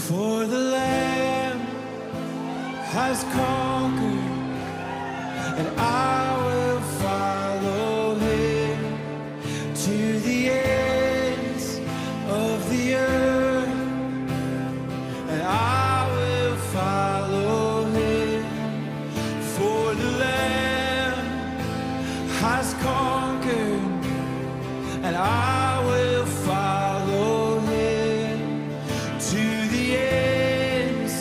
For the Lamb has conquered, and I will follow him to the ends of the earth, and I will follow him. For the Lamb has conquered, and I will follow him to the ends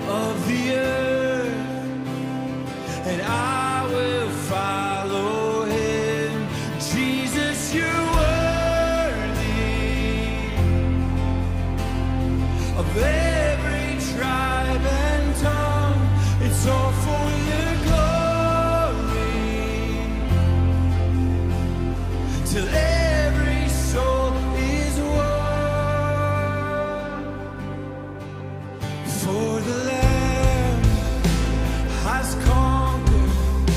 of the earth, and I will follow him. Jesus, you're worthy of every tribe and tongue. It's all for your glory, till every soul is won. For the Lamb has conquered,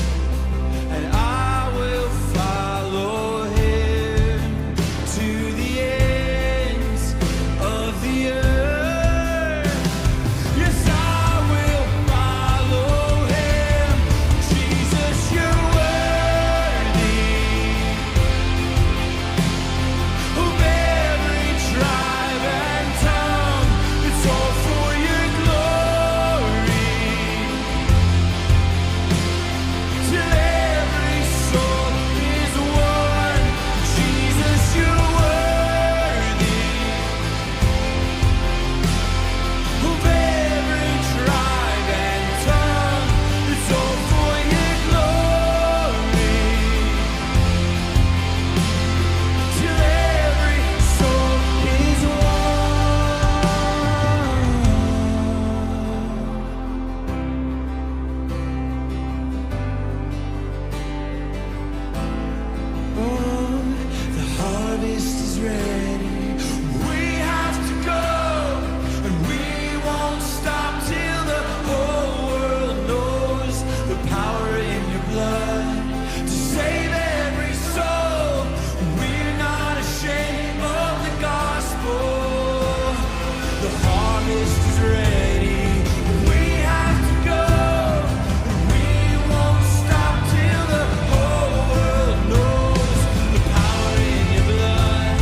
and I will follow him to the ends of the earth. Yes, I will follow him. Jesus, you're worthy of every tribe and tongue. It's all for your glory, till every soul is won. Jesus, you're worthy of every tribe and tongue. It's all for your glory, till every soul is won. Oh, the harvest is ready. We have to go, and we won't stop till the whole world knows the power in your blood to save every soul. We're not ashamed of the gospel. The harvest is ready. We have to go, and we won't stop till the whole world knows the power in your blood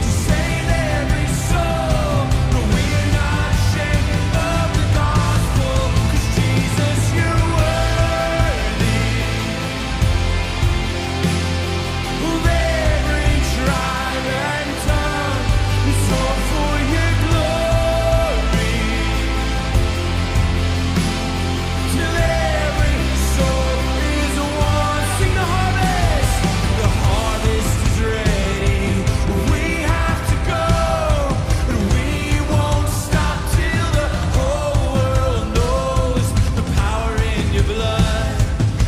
to save every soul. But we're not ashamed of the gospel, 'cause Jesus, you're worthy of every tribe and tongue. It's all for your glory, till every soul is won. Sing the harvest. The harvest is ready. We have to go, and we won't stop till the whole world knows the power in your blood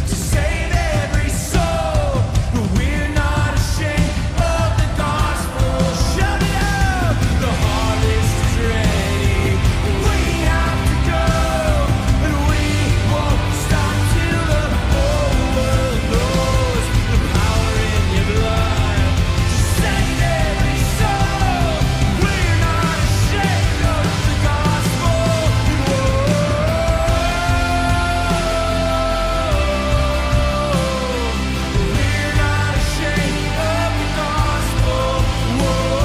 to save every soul. But we're not ashamed of the gospel. Shout it out! The harvest is ready. We have to go, and we won't stop till the whole world knows the power in your blood to save every soul. We're not ashamed of the gospel. Whoa. We're not ashamed of the gospel. Whoa.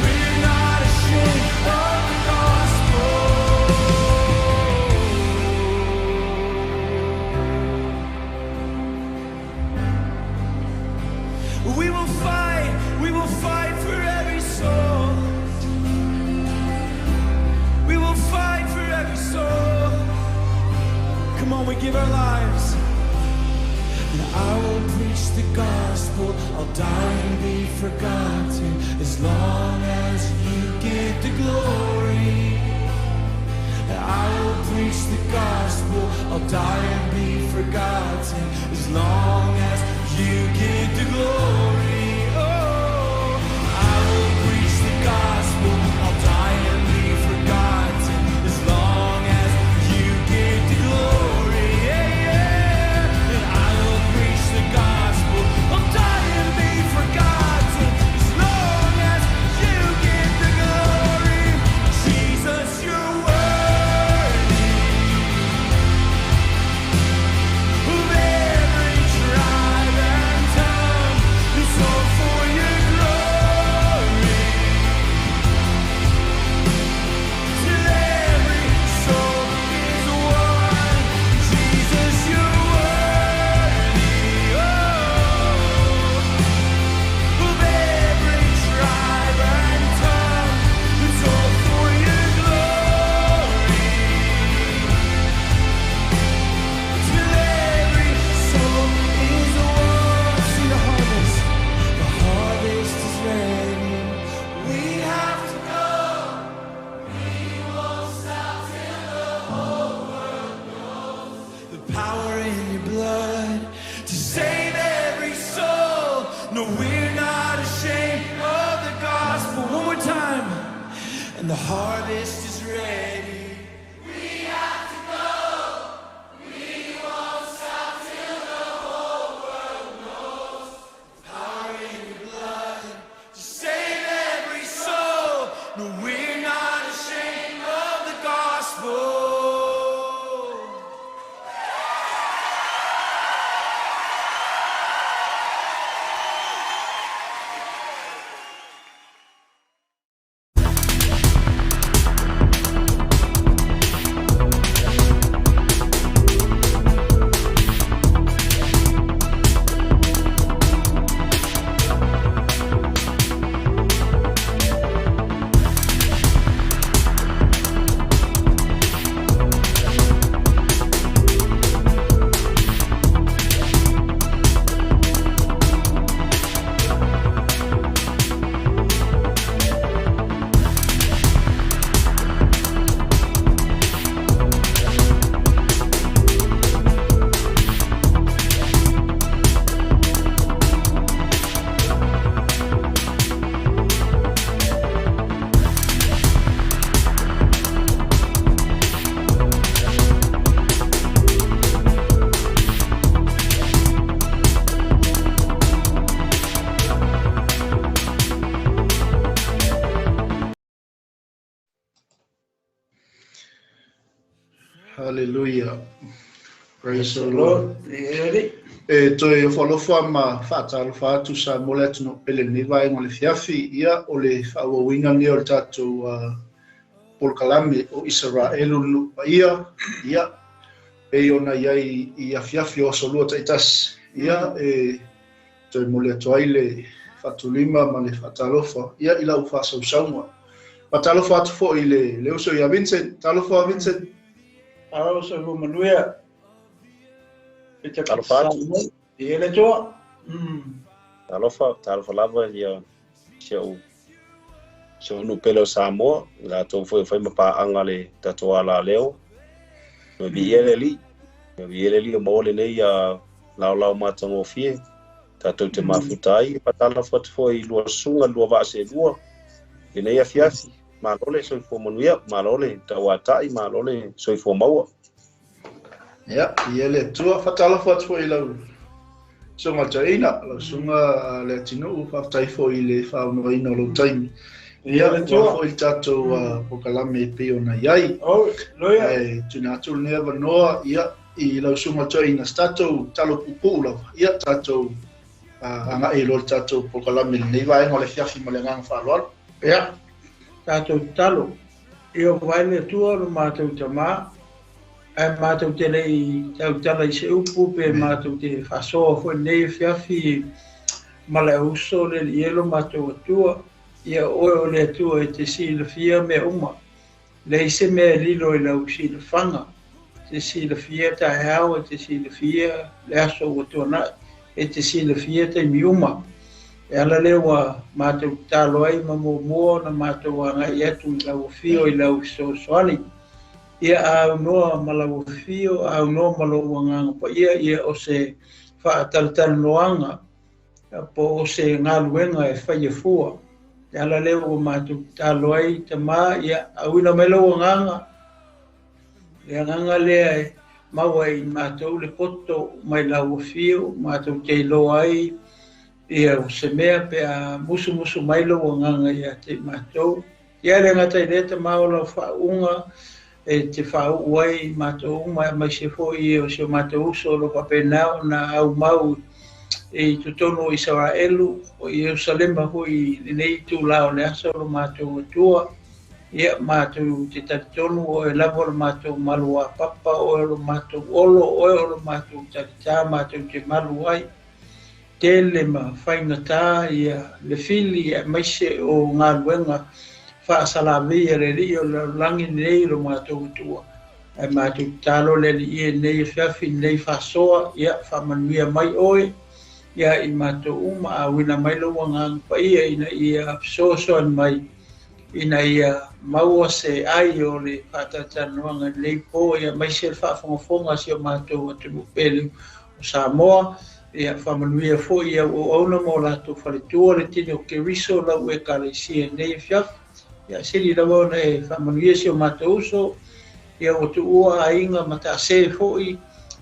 We're not ashamed of the gospel. We will fight for every soul. We will fight for every soul. Come on, we give our lives. And I will preach the gospel. I'll die and be forgotten as long as you get the glory. And I will preach the gospel. I'll die and be forgotten as long as you get the glory. Oh, I will preach the gospel. I'll die and be forgotten as long as you get the glory. Yeah, yeah. And I will preach the gospel. I'll die and be forgotten as harvest is ready. We have to go. We won't stop till the whole world knows. Power in your blood to save every soul. No, we're not ashamed of the gospel. Hallelujah. Praise the Lord. E toe ofo ma faatalofa atu Samoa le atunuu pele lenei vaega o le fiafi, ia o le faaauauina lenei o le tatou polokalame o Isaraelu le nuu paia, ia pei ona i ai i afiafi o aso lua taitasi, ia e toe momoli atu ai le faatulima ma le faatalofa ia i lau faasausauga. Faatalofa atu foi i le uso ia Vincent. Talofa Vincent. Alo soifua manuia. Talofa atu. Ia le Atua. Talofa, talofa lava ia si au nuu pele o Samoa, latou foi fai ma paaga le tatou alaleo. Ma viia le Alii. Ma viia le Alii o maua lenei laolao matagofie. Tatou te mafuta ai, faatalofa atu foi i lua susuga, lua vaa seelua. Lenei afiafi, malo le soifua manuia, malo le tauatai, malo le soifua maua. Ia, ia le Atua, faatalofa atu foi i lau susuga toeaina, lau susuga le atunuu, faafetai foi i le faaaunoaina o lou taimi. Ia, le Atua. Ua foi le tatou polokalame e pei ona i ai. Hallelujah. Ae tuuina atu lenei avanoa, ia, i lau susuga toeaina, se tatou talo puupuu lava, ia, tatou agai loa le tatou polokalame lenei vaega o le afiafi ma le agaga faaaloalo. Ia, tatou tatalo. Ia vai le Atua lo matou tamā, ae matou te lei tautala i se upu pe matou te faasoa foi lenei afiafi ma le auso le Alii e lo matou Atua. Ia oe o le Atua e te silafia mea uma. Leai se mea e lilo i lau silafaga. Te silafia taeao, e te silafia le aso ua tuanai, e te silafia taimi uma. E ala lea ua matou tatalo ai ma muamua ona matou agai atu i lau afio i lau fesoasoani. Ia aunoa ma lau afio, aunoa ma lou agaga paia, ia o se faatalatalanoaga po o se galuega e faia fua. E ala lea ua matou tatalo ai tamā, ia auina mai lau agaga, le agaga lea e maua i matou le poto mai lau afio, matou te iloa ai ia o se mea pe a musumusu mai lau agaga ia te i matou. Ia le gata i lea tamā o lau faauuga e te faauu ai i matou uma, aemaise foi o si o matou uso o lo faapena ona aumau i totonu o Isaraelu, o Ierusalema foi i lenei itulā o le aso o lo matou Atua. Ia matou te talitonu oe lava o lo matou malu apapa, oe o lo matou olo, oe o lo matou talitā, matou te malu ai. Tele ma faigata ia le fili aemaise o galuega faasalavei a le Alii o le lalolagi lenei lo matou Atua. Ae matou tatalo le Alii e lenei afiafi lenei faasoa, ia faamanuia mai oe ia i matou uma, auina mai lou agaga paia ina ia fesoasoani mai, ina ia maua se ai o le faatalatalanoaga lenei po, ia aemaise le faafogafoga a si o matou atunuu pele o Samoa. Ia faamanuia foi i au auauna ma o latou faletua le tino o Keriso lau Ekalesia lenei afiafi. Ia sili lava ona e faamanuia si o matou uso, ia ua tuua aiga ma taase foi,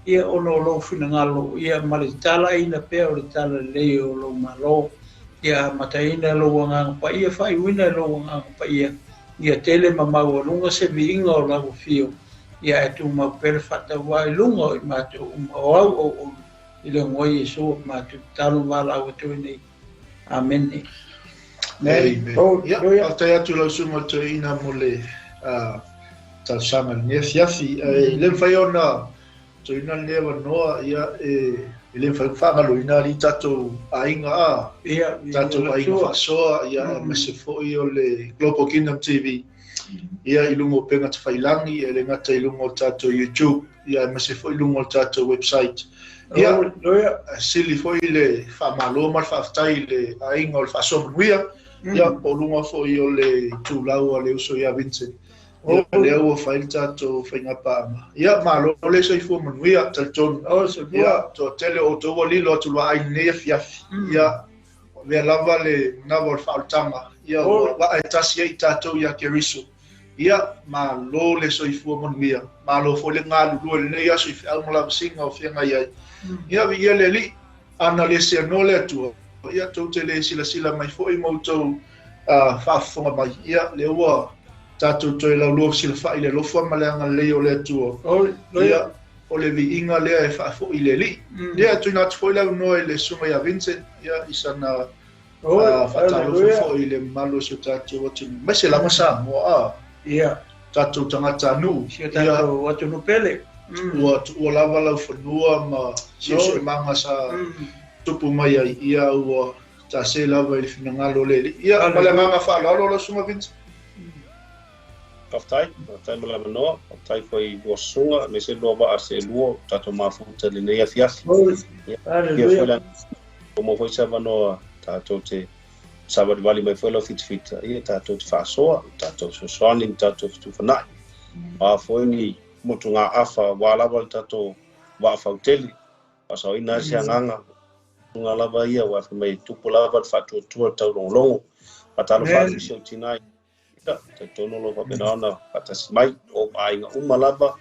ia ona o lou finagalo, ia ma le talaiina pea o le talalelei o lou Malo. Ia amataina lou agaga paia, faaiuina e lou agaga paia, ia tele ma maualuga se viiga o lau afio, ia ae tumau pea le faatauvaa i luga o i matou uma o au auauna, i le igoa o Iesu o matou tatalo ma valaau atu ai nei. Amene. Amen. Ia, faafetai atu lau susuga i le toeaina mo le talosaga i lenei afiafi. E le mafai ona toeaina lenei avanoa, ia, e le mafai ona faagaloina alii tatou aiga a, tatou aiga faasoa, ia, aemaise foi o le Global Kingdom TV, ia, i luga o upega tafailagi, e le gata i luga o le tatou YouTube, ia, aemaise foi i luga o le tatou website. Ia, sili foi le faamalo ma le faafetai i le aiga o le faasoa manuia, ia, po o luga foi o le itulau a le uso ia Vincent. Ia, lea ua fai le tatou faigapaaga. Ia, malo le soifua manuia, talitonu. Ia, toatele o outou ua lilo atu loa ai lenei afiafi. Ia, avea lava le manava o le faaolataga. Ia, ua vaa e tasi ai tatou ia Keriso. Ia, malo le soifua manuia. Malo foi le galulue i lenei aso i feau ma lavasiga o feagai ai. Ia, viia le Alii, ana le seanoa le Atua, ia, tou te le silasila mai foi ma outou faafofoga mai. Ia, lea ua tatou toe laulua fesilafai i le alofa ma le agalelei o le Atua. Ia, o le viiga lea e faafoi i le Alii. Ia, tuuina atu foi le avanoa i le susuga ia Vincent, ia, i sana faatalofa foi i le mamalu o si o tatou atunuu, aemaise lava Samoa, Ia, tatou tagatanuu. Si o tatou atunuu pele. Ua tuua lava laufanua ma siosiomaga sa tupu mai ai, ia ua tase lava i le finagalo o le Alii. Ia, ma le agaga faaaloalo lau susuga Vincent. Faafetai, faafetai mo le avanoa, faafetai foi i lua susuga, aemaise lua vaa seelua o tatou mafuta i lenei afiafi. Ia, Hallelujah. foi le maua foi se avanoa tatou te savalivali mai foi lau fitafita, ia tatou te faasoa, tatou fesoasoani ma tatou fetufanai. A foi ni motuga afa ua lava le tatou vaa fautele, faasaoina ai se agaga, tulaga lava ia ua fai mai tupu lava le faatuatua le taulogologo. Faatalofa atu i si ou tina i talitonu o lo o faapena ona faatasi mai o aiga uma lava,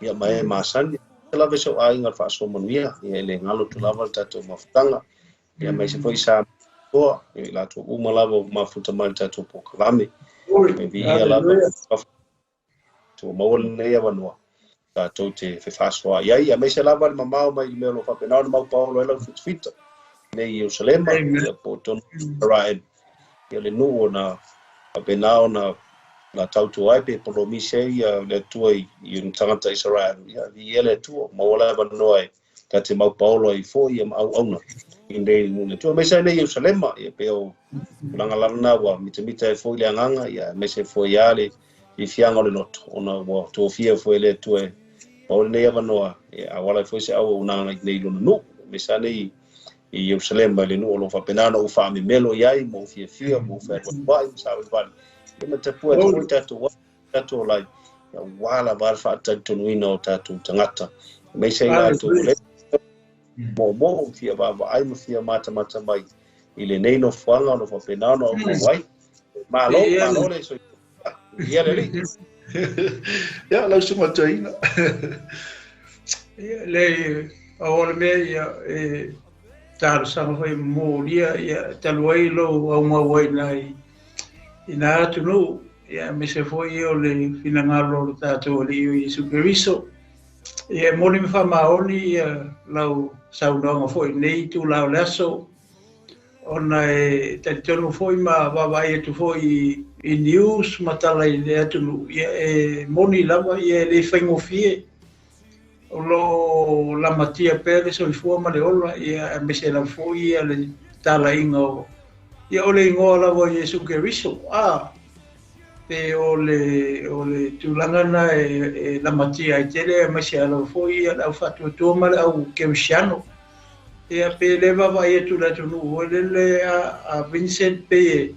ia ma e masani lava si ou aiga le faasoa manuia, ia e le galo atu lava le tatou mafutaga, ia aemaise foi Samoa, ia i latou uma lava ua mafuta mai le tatou polokalame. E viia lava ua maua lenei avanoa tatou te fefaasoaai ai, aemaise lava le mamao mai le mea o lo o faapena ona maupaolo ai lau fitafita nei i Ierusalema, ia po o tonu Israel, ia le nuu ona faapena ona na tautua ai pe polomisi ai ia le Atua i ona tagata Israel. Ia viia le Atua, maua le avanoa e ta te maupaolo ai foi ia ma auauna i nei nuu le Atua, aemaise ai nei Ierusalema, ia pe o tulaga lava na ua mitamita ai foi le agaga, ia aemaise foi ia le fiafiaga o le loto, ona ua tofia foi le Atua e maua lenei avanoa, ia auala ai foi se auaunaga i nei lona nuu, aemaise lava nei i Ierusalema, le nuu o lo o faapena ona ou faamemelo i ai, ma ou fiafia, ma ou fealualuai, ma savalivali. Ia ma tapua atu foi tatou tatou lai, ia ua lava le faatalitonuina o tatou tagata, aemaise ai latou o le moomoo, fia vaavaai ma fia matamata mai i lenei nofoaga o lo o faapena ona ou maua ai. Malo, malo le soifua. Ia le Alii. Ia, lau susuga toeaina. Ia, le pau o le mea ia e talosaga foi molia, ia talu ai lou aumau ai i nā atunuu, ia aemaise foi o le finagalo o le tatou Alii o Iesu Keriso. Ia e moni ma faamaoni ia lau saunoaga foi nei itula o le aso, ona e talitonu foi ma vaavaai atu foi i news ma tala i le atunuu, ia e moni lava ia e le faigofie. O lo lamatia pea le soifua ma le ola, ia aemaise lava foi ia le talaiga o ia o le igoa lava o Iesu Keriso. Pe o le tulaga na e lamatia ai tele, aemaise lava foi ia le au faatuatua ma le au kerisiano. Ia pe le vaavaai atu le atunuu foi lele a Vincent pe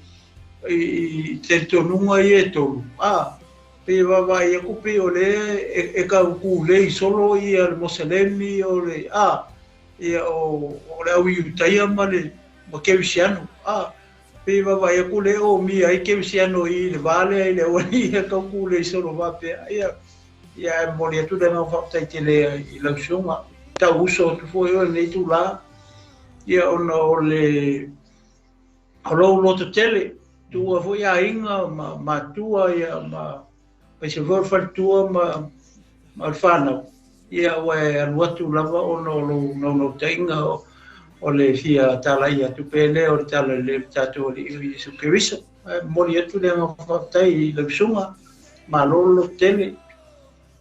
i talitonuga ia e tolu. Pe vaavaai atu pe o le e kaukule solo ia le Moselemi o le ia o le au Iutaia ma le ma kerisiano. Pe vaavaai aku lea e omia ai kerisiano i le va lea i le aualii ia tautulei solo faapea. Ia, ia ae momoli atu le agaga faafetai tele i lau susuga. Tau uso atu foi oe i lenei itula, ia ona o le o lou loto tele, tuua foi aiga ma matua ia ma aemaise foi o le faletua ma ma le fanau, ia ua e alu atu lava ona o lou naunautaiga o le fia talaia atu pea lea o le talalelei o le tatou Alii o Iesu Keriso. Ae momoli atu le agaga faafetai i lau susuga, malo le lototele,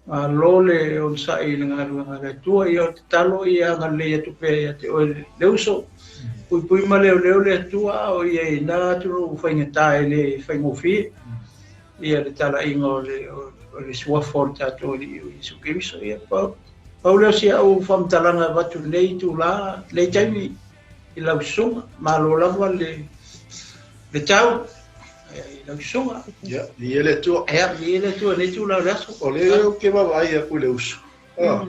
malo le onosai i le galuega a le Atua. Ia o le tatalo ia agalelei atu pea ia te oe le uso, puipui ma leoleo le Atua a o i ai i na atunuu faigata e le faigofie. Ia le talaiga o le, o le suafa o le tatou Alii o Iesu Keriso. Ia, pau, pau lea o si au faamatalaga e avatu i lenei itula, lenei taimi i lau susuga. Malo lava le, le tau i lau susuga. Ia, viia le Atua. Ia, viia le Atua i lenei itula o le aso. O lea ou te vaavaai atu i le uso.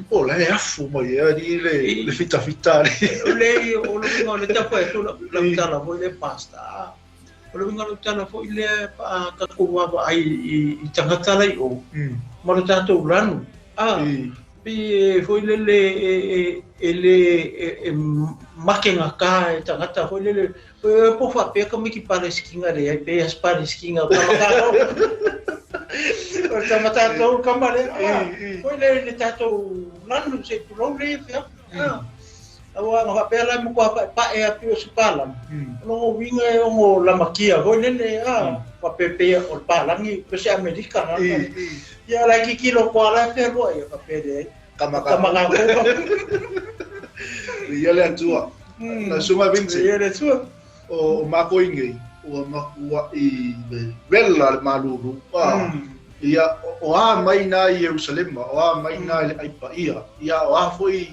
O la e afu mai e alii le, le fitafita alii. O le, o le uiga o le tafa e tu lau tala foi le pasta. O le uiga o lau tala foi lea pe a tatou vaavaai i tagata la i o ma lo tatou lanu, a, pei e foi lele e le e makegata e tagata foi lele, po o faapea tamaiti Palesitina leai, pe as Palesitina o tama tatou. O le tama tatou le tama lea, a, foi lele le tatou lanu se i tulou lea fea. Aua ana faapea la e matua paepae atu o se palagi, o lona uiga e ono lamatia foi lele, a, faapea pei o le palagi o se Amerika na. Ia la e tilotilo atu lava la e fealuai, ia faapea leai. Tama tatou. Viia le Atua. Lau Susuga Vincent. Viia le Atua. O matou nei, ua matuai vela le malulu. Ia, o a mai na i Ierusalema, o a mai na i le ai paia, ia o a foi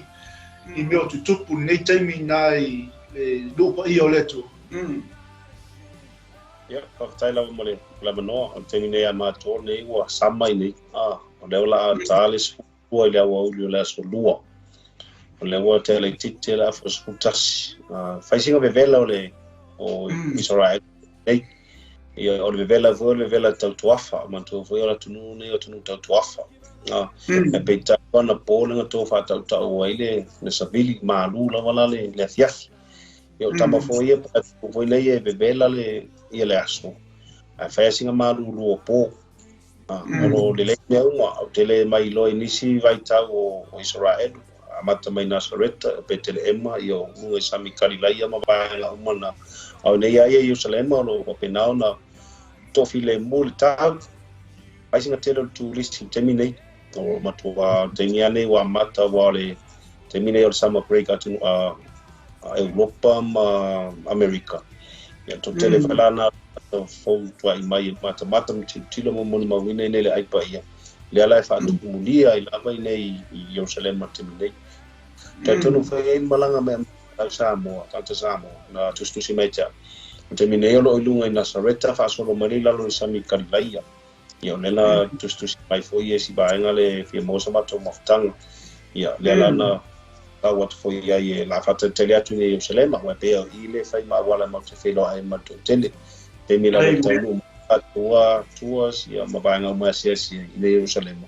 i mea o tutupu i lenei taimi na i le nuu paia o le Atua. Ia, faafetai lava mo le avanoa. O le taimi nei a matou nei ua sama i nei. O lea o le a ta le 12 i le aoauli o le aso 2. O lea ua tele laitiiti le afa 11. Fai sina vevela o le o Israel nei. Ia, o le vevela foi o le vevela tautuafa. Manatua foi o le atunuu nei o atunuu tautuafa. E peitai ona po le na tou faatautau ai le savili malu lava la le afiafi. Ia o tama foi ia pa foi nei e vevela le ia le aso. Ae fai sina malulu o po. O lo lelei mea uma, ou te le mai iloa i nisi vaitau o Israel, amata mai Nasareta, o Peteleema, ia o luga i sami Kalilaia ma vaega uma na. A o nei ai e Ierusalema o lo faapena ona toafilemu le tau. Fai sina tele o le turisi i le taimi nei. O matua taimi lava nei ua amata aua o le taimi nei o le summer break atunuu a Europa ma Amerika. Ia toatele foi la na fou tuai mai e matamata ma tilotilo ma molimauina i nei le ai paia. Lea la e faatumulia ai lava i nei i Ierusalema i le taimi nei. Talitonu foi e i ai malaga mai a Samoa, tagata Samoa, na tusitusi mai te au. O le taimi nei o lo o i luga i Nasareta faasolo mai lea i lalo i le sami i Kalilaia. Ia o lea na tusitusi mai foi e si vaega le fia maua sa matou mafutaga. Ia lea la na tau atu foi i ai e la faatalitali atu i Ierusalema, aua e pei o i le fai ma auala matou te feiloai ai ma le toatele. Taimi lava i taunuu mai tua tours ia ma vaega uma e asiasi ai i Ierusalema.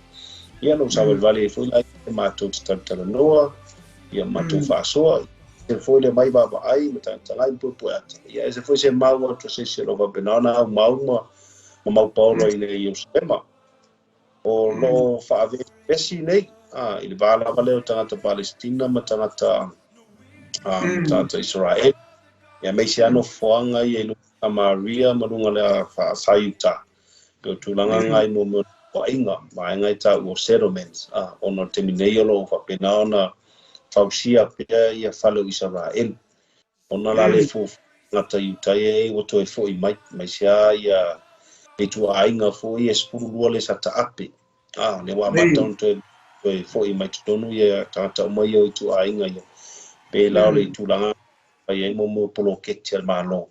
Ia na ou savalivali ai foi la i matou te talatalanoa, ia matou faasoa, e foi le mai vaavaai ma tagatagai ma puepue ata. Ia ese foi se mau atu a se isi o lo o faapena ona aumau ma ma mau paolo i le Ierusalema. O lo o faavesivesi nei i le va lava lea o tagata Palesitina ma tagata tagata Isaraelu. Ia aemaise lava nofoaga ia i luga o Samaria ma luga o le Iuta. Pei o tulaga na i mea o nofoaiga, vaega e taua o settlements, ona o le taimi nei o lo o faapena ona fausia pea ia fale o Isaraelu. Ona la le fuafua tagata i uta ia ua toe foi mai, aemaise lava ia ituaiga foi e 12 le sa taape. Lea ua amata ona toe foi mai totonu ia tagata uma ia o ituaiga ia. Pe la o le tulaga fai ai mo poloketi a le Malo,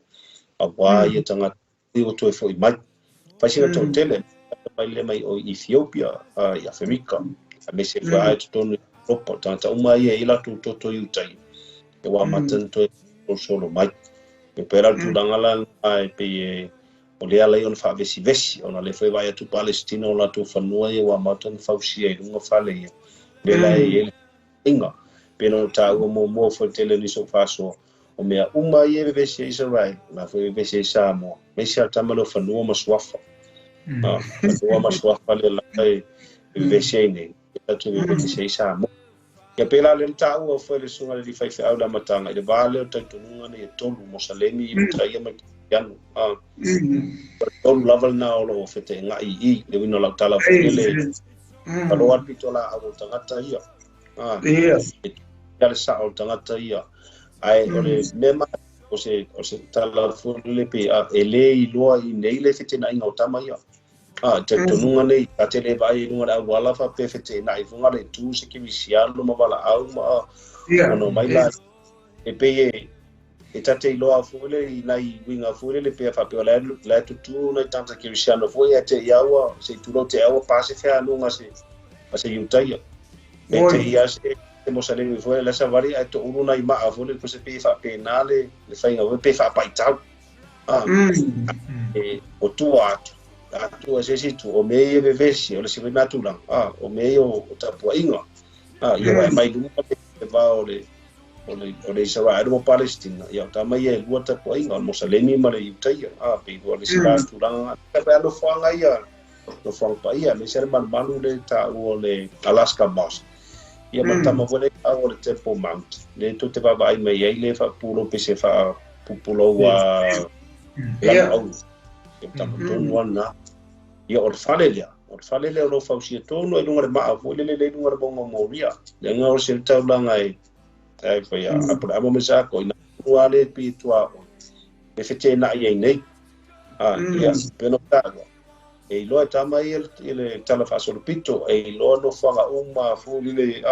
aua ia tagata ua toe foi mai. Fai sina toatele, mai le mai o Ethiopia, i Aferika, aemaise foi ae totonu i Europa, tagata uma ia i latou toto i uta ia, ua amata ona toe solosolo mai. E pē la tulaga la e pei e o lea lai ona faavesivesi ona le foi vaai atu Palestina o latou fanua ia ua amata ona fausia i luga fale ia le la e i ai le iga pe na taua muamua foi tele o nisi o faasoa o mea uma ia e vevesi ai Israel la foi vevesi ai Samoa aemaise a tama lea o fanua ma suafa. Fanua ma suafa lea la e vevesi ai nei tatou vevesi ai Samoa. Ia pē la le na taua foi le susuga le faifeau le amataga i le va lea o talitonuga nei e tolu Mosalemi, Iutaia ma le Kerisiano. Tolu lava lena o loo feteegai i le uiga o lau tala foi lele aloa le pito laau o le tagata ia. E le sao o le tagata ia ae o le mea ma o se tala foi lele pe e lē iloa i nei le fetenaiga o tama ia. Talitonuga nei a te le vaai i luga le auala faapea fetenai fuga le tu se kerisiano ma valaau ma ona mai la e pei e tate iloa foi le i nai uiga foi lele pea faapea la e tutū nai tagata kerisiano foi e te ia ua se i tulou te aua pa se fealuga se a se Iutaia e te ia se Mosalemi foi le savali ae toulu nai maa foi le po se pei faapena le faiga foi pe faapaitau. E o tua atu atu e se isi itu o mea ia vevesi o le si foi mea tulaga o mea ia o tapuaiga ia ua e mai luma le va o le o le Israel ma Palestina ia o tama ia e lua tapuaiga o le Mosalemi ma le Iutaia pei ua le si la tulaga pe alofaga ia nofoaga paia aemaise le malumalu le taua o le Alaska Mosque ia ma tama foi le taua o le Temple Mount le tou te vaavaai mai ai le faapupulou pe se faapupulou lanuaulu ia tama tonu ana ia o le fale lea o le fale lea o lo fausia tonu ai luga le maa foi lele le luga le mauga o Moria le aga o se taulaga e ai foi a Aperahama ma Isako ina ua le pi tua o e fetenai ai nei ia pe no taua e iloa e tama ia i le tala faasolopito e iloa nofoaga uma foi lele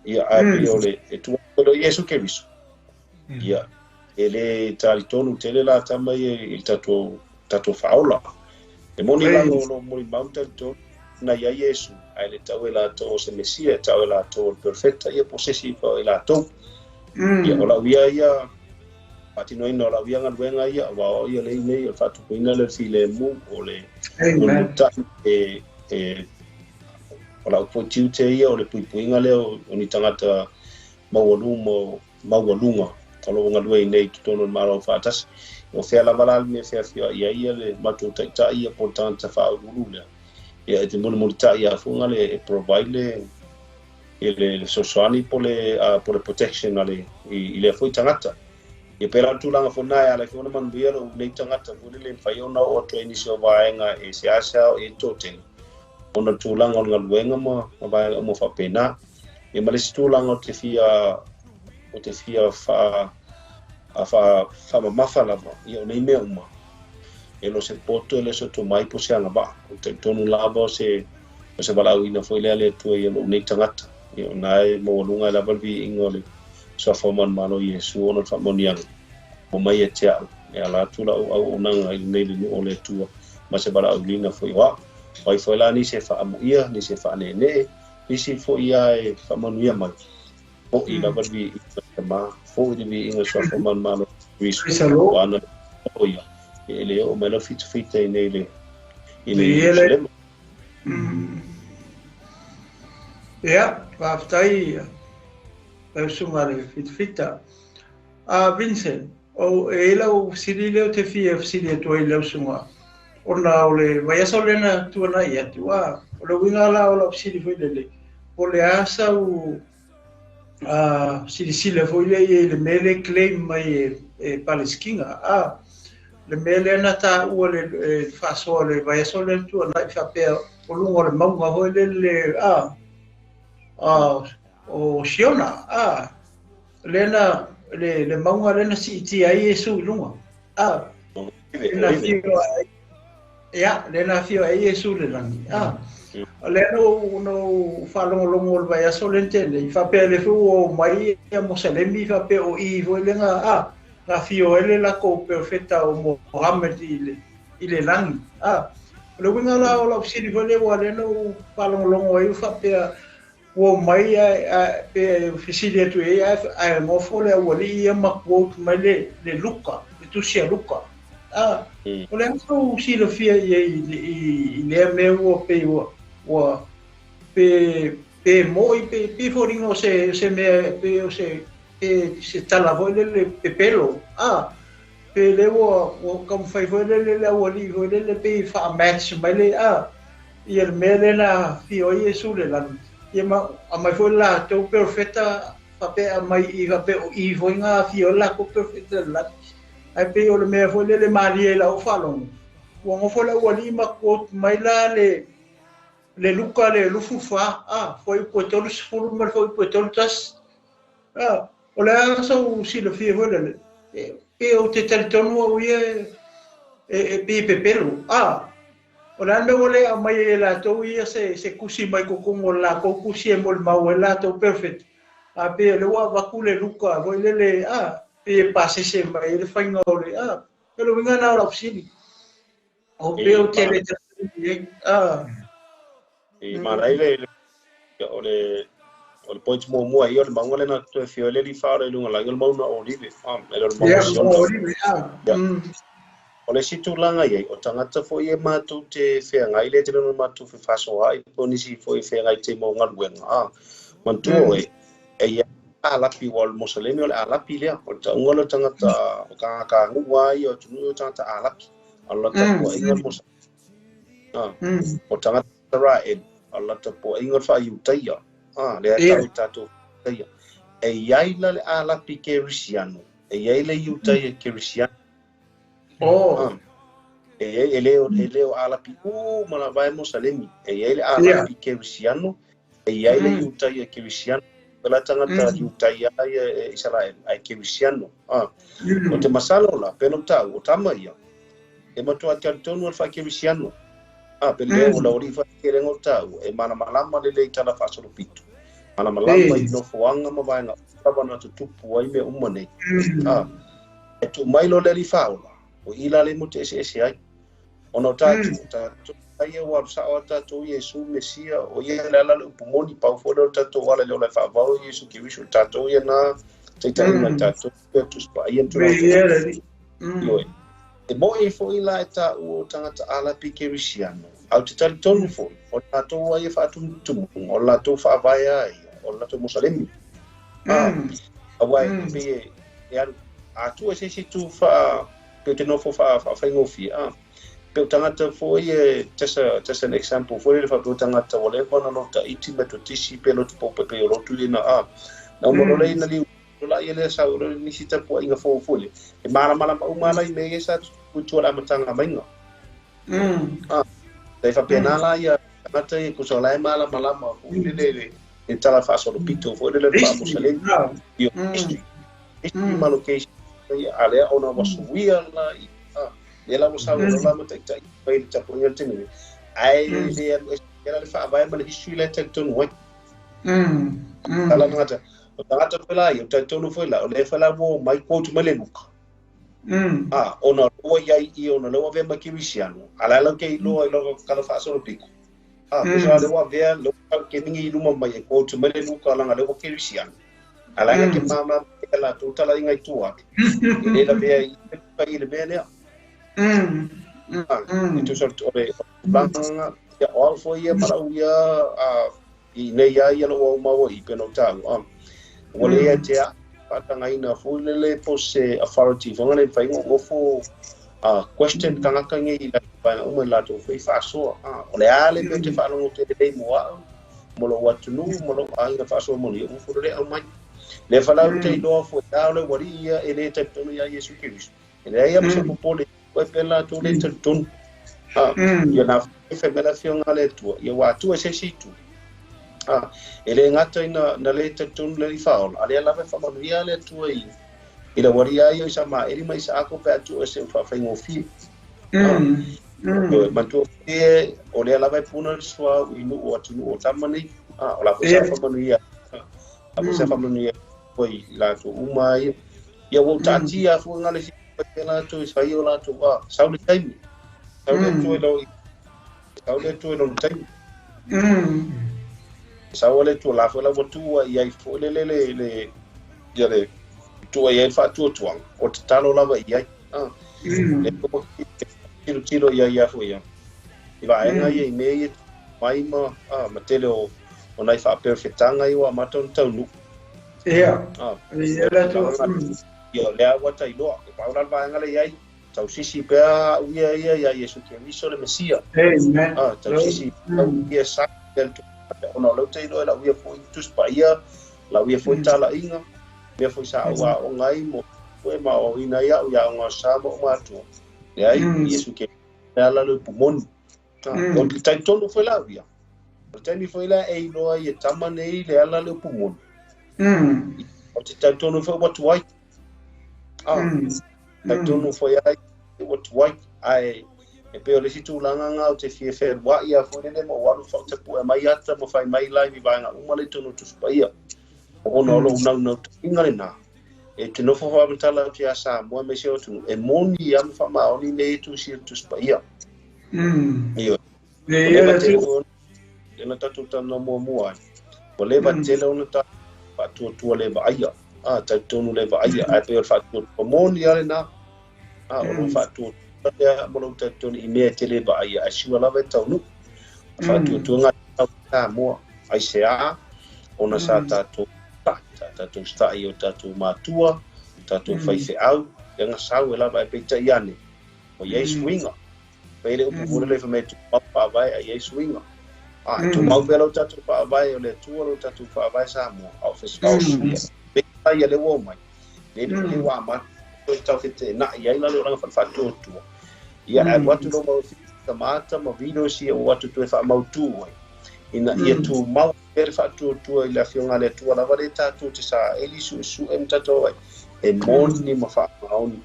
ia ae pei o le e tua o Iesu Keriso ia e le talitonu tele la tama ia i le tatou faaola e moni laga o lo molimau talitonu na ia Iesu ae le tau e latou o se Mesia e tau e latou o le perfecta ia po se isi e latou ia o lau ia ia faatinoina o lau ia galuega ia aua o ia lei nei o le faatupuina le filemu o le mulimulitai e o lau foi tiute ia o le puipuiga lea o ni tagata maualuga o loo galue ai nei totonu o le Malo faatasi o fea lava la le mea feafioai ai ia le matou taitai ia po le tagata faauluulu lea ia e te mulimulitai a fuga le e provide le le fesoasoani po le protection a le i lea foi tagata ia pē la le tulaga foi lena e ala ai foi ona manuia lou nei tagata foi lele mafai ona oo atu ai nisi o vaega e seasea o i ai le toatele ona tulaga o le galuega ma vaega uma faapena ia ma le isi tulaga o te fia faamamafa lava ia o nei mea uma e lo se poto e le se tomai po se agavaa o talitonu lava o se valaauina foi lea le Atua ia lou nei tagata ia ona e maualuga e lava le viiga o le suafa o manumalo Iesu ona le faamanuiaga o mai e te au e ala atu lau auaunaga i lenei le nuu o le Atua ma se valaauina foi o au ai foi la nisi e faamuia nisi e faaneenee nisi foi ia e faamanuia mai fo'i lava le viiga tama fo'i le viiga suafa o manumalo Kristo ana o ia e le oo mai lau fitafita i nei le i le Ierusalema. Ia, faafetai lau susuga le fitafita. Vincent, o e lau fesili lea o te fia fesili atu ai lau susuga ona o le vaiaso lena tuanai atu o le uiga la o lau fesili foi lele po le a sau silasila foi lea i le mea le claim mai e Palestina le mea lea na taua le faasoa le vaiaso lea tuanai faapea o luga o le mauga foi lele o Siona lena le mauga lena siitia ai Iesu i luga lena afio ai ia lena afio ai Iesu le lagi lea no faalogologo o le vaiaso lena tele faapea le foi ua omai ia Mosalemi faapea o i foi lega na afio ai le lakou profeta o Mohamed i le lagi o le uiga la o lau fesili foi lea ua lea na ou faalogologo ai faapea Ua mai pe fesili atu i ai ae nofo le aualii ia ma quote mai le Luka, le tusi a Luka. O le a sou silafia i ai i lea mea ua pei ua pe mo'i pe foliga o se mea pe o se tala foi lele pepelo. Pe le ua taumafai foi lele le aualii foi lele pe faa-match mai le ia le mea lea na afio ai Iesu i le lagi. Ia ma aumai foi le latou perofeta faapea aumai i faapea o i foi na afio ai le latou perofeta i le lagi. Ae pei o le mea foi lele malie i lau faalogo. Ua nofo le aualii ma quote mai la le Luka le 24, fuaiupu e 30 ma le fuaiupu e 31. O le a sou silafia foi lele, pe ou te talitonu au ia e pei e pepelo. O le a le mea ua le aumai ai e latou ia se tusi mai totonu o le latou tusi e molimau ai latou perofeta. A pei o lea ua avatu le Luka foi lele, pei e pasese mai ai le faiga o le, o le uiga lena o lau fesili. O pei ou te le talitonu i ai. E manaia le o le point muamua ia o le mauga lena toe afio ai le alii faaola i luga lagi o le mauga o Olive. E le o le mauga o Siona. O le isi tulaga i ai, o tagata foi e matou te feagai le tele o matou fefasoaai po o nisi foi e feagai te mau galuega. Manatua oe, e i ai alapi ua o le Mosalemi o le alapi lea. O le tauga o le tagata o tagata aganuu lava ia o atunuu o tagata alapi. A o le tapuaiga o le Mosalemi. O tagata Israel, o le tapuaiga o le faaiutaia. Lea e tau i tatou faaiutaia. E i ai la le alapi kerisiano, e i ai le iutaia kerisiano. E le o alapi uma lava e Mosalemi. E i ai le alapi kerisiano, e i ai le iutaia kerisiano. O la tagata iutaia ia e Israel, ai kerisiano. O te masalo la, peno tau, o tama ia, e matua talitonu o le whakerisiano. Pe lea o la ori whakerenga o tau, e malamalama le lei tala whaasoropitu. Malamalama i nofoanga ma vaenga o na tutupu ai mea uma nei. E tu mai lo le alii faaola, o i la le mo te ese ese ai. Ona o tātou, tātou ai e waru sao a tātou Iesu Mesia, o ia le ala le upu moni, pau foi le o tātou ala le ola e whaavao Iesu Keriso, tātou ia nā, teitahi mai tātou, pea tuspa, ia tuna. Ioe. E mo e foi la e tā o tangata alapi kerisiano, au te talitonu foi, o tātou ai e whaatumutumu, o lātou whaavaea ai, o lātou Mosalemi. Awa e pe e aru, atua se se tu wha, pe te nofo whaawhaingofia, Pe o tangata foi e, just an example, foi le wha pe o tangata o lewa na lota iti me to tisi pe lotu pope pe o lotu ina, Na umo role ina liu, la ia lea sau, le nisi tapua inga fō fole. E mara uma la i me e sa tutua la matanga mainga. Te whapena la ia, tangata ia kusa la e malamalama, foi le le tala whaasoro pito, foi le le wha Mosalemi. Io, history. History ma location, ia, a lea ona wasuia la i, le la mo sau, la mo taitai, pai le tapu inga le tini. Ai, le, e la le whaavae ma le history le talitonu hoi. Tala ngata, o tangata foi la ia, o talitonu foi la, o le whala mo mai quote mai le Luka. Ona loa iai i ona loa vea mai kerisiano, a la lau ke i loa i loa kala whaasoro piko. Kusa le wa vea, loa kau ke mingi i luma mai e quote mai le Luka langa lewa kerisiano. A la ke mama e la tūtala inga i tua ake. E le la vea i le i le mea lea. E tusa o le langa, ia o au foi ia marau ia, i nei ia ia lo au maua i peno tau. Ua le ia te a, whātangaina foi lele po se authority, whanga le whaingo ngofo, question tangata nge i la whainga uma i lātou foi whaasoa. O le a le mea te whaalongo te lei mo au, mo lo watunu, mo lo ainga whaasoa mo ni, o fo le au mai. Le whalau te iloa foi, a o le wari ia e le talitonu ia Iesu Keriso. E le ia mo se popole, koe pe lātou le talitonu. Ia nā whai mela whionga le tua, ia wā tua se si tu. E le ngata i na le talitonu le i whaola, a le lawe whamanuia le tua i la wari ai o i sa maa eri mai sa ako pe atua se whawhaingofie. Mantua e o le lawe puna le sua i nuu atu nuu o tamani, o la foi sa whamanuia. A foi sa whamanuia foi i lātou uma ia. Ia wau tātia fua ngale si pe lātou i whai o lātou, sau le taimi. Sau le tua i lau, sau le tua i lau taimi. Sau le tua la foi la ua tua i ai foi le le le le ia le tua i ai le faatuatuaga o tatalo lava i ai. Le tilo tilo ia ia foi ia. I vaega ia i mea ia mai ma ma tele o nai faaperefetaga ia ua amata ona taunuu. Ia. Ia le tua. Ia lea ua tailoa. E pau la le vaega le i ai. Tausisi pea au ia ia ia Iesu Keriso le Mesia. Amen. Tausisi ia sa le ona o lau tailoa lau ia foi Tusi Paia, lau ia foi talaiga, mea foi sa au aoga ai mo koe ma o ina ia au ia o sa ma o matua. Leai, Iesu Keriso le ala le upu moni. O te talitonu foi lau ia. O te taimi foi la e iloa i e tama nei le ala le upu moni. O te talitonu foi ua tuai. Talitonu foi ai ua tuai. Ae e pei o le isi tulaga nga o te fia fealuai a foi lele ma o alu faatapue mai ata ma fai mai lai i vaega uma le tonu Tusi Paia. Ona o lou naunautuiga lena. E te nofo faamatala atu ia Samoa me se o atunuu. E moni ia ma faamaoni mea ia tusi o Tusi Paia. Ioe. Le ia le tu. Ena tatou talanoa muamua ai. Ua leva tele ona tatou faatuatua le vaaia. Talitonu le vaaia. Ae pei o le faatuatua moni lava lena. O lou faatuatua lea ma lou talitonu i mea e tele vaaia. Ae siua lava e taunuu. Faatuatuaga Samoa. Aisea ona sa tatou sa tatou stai o tatou matua, tatou faifeau, le gasau e lava e peitai ane. O iai suiga. Pei le upu foi lele fai mai tumau faavae a iai suiga. Tumau pea lau tatou faavae o le Atua lau tatou faavae Samoa. A o suiga. Peitai ia le ua omai. Le le ua amata toe tau feteenai ai la le olaga faatuatua. Ia ae atu lo mau tamata ma video si o atu toe faamautu ai. Ina ia tumau pea le faatuatua i le afioga a le Atua lava le tatou te saili suesue ma tatou ai. E moni ma faamaoni.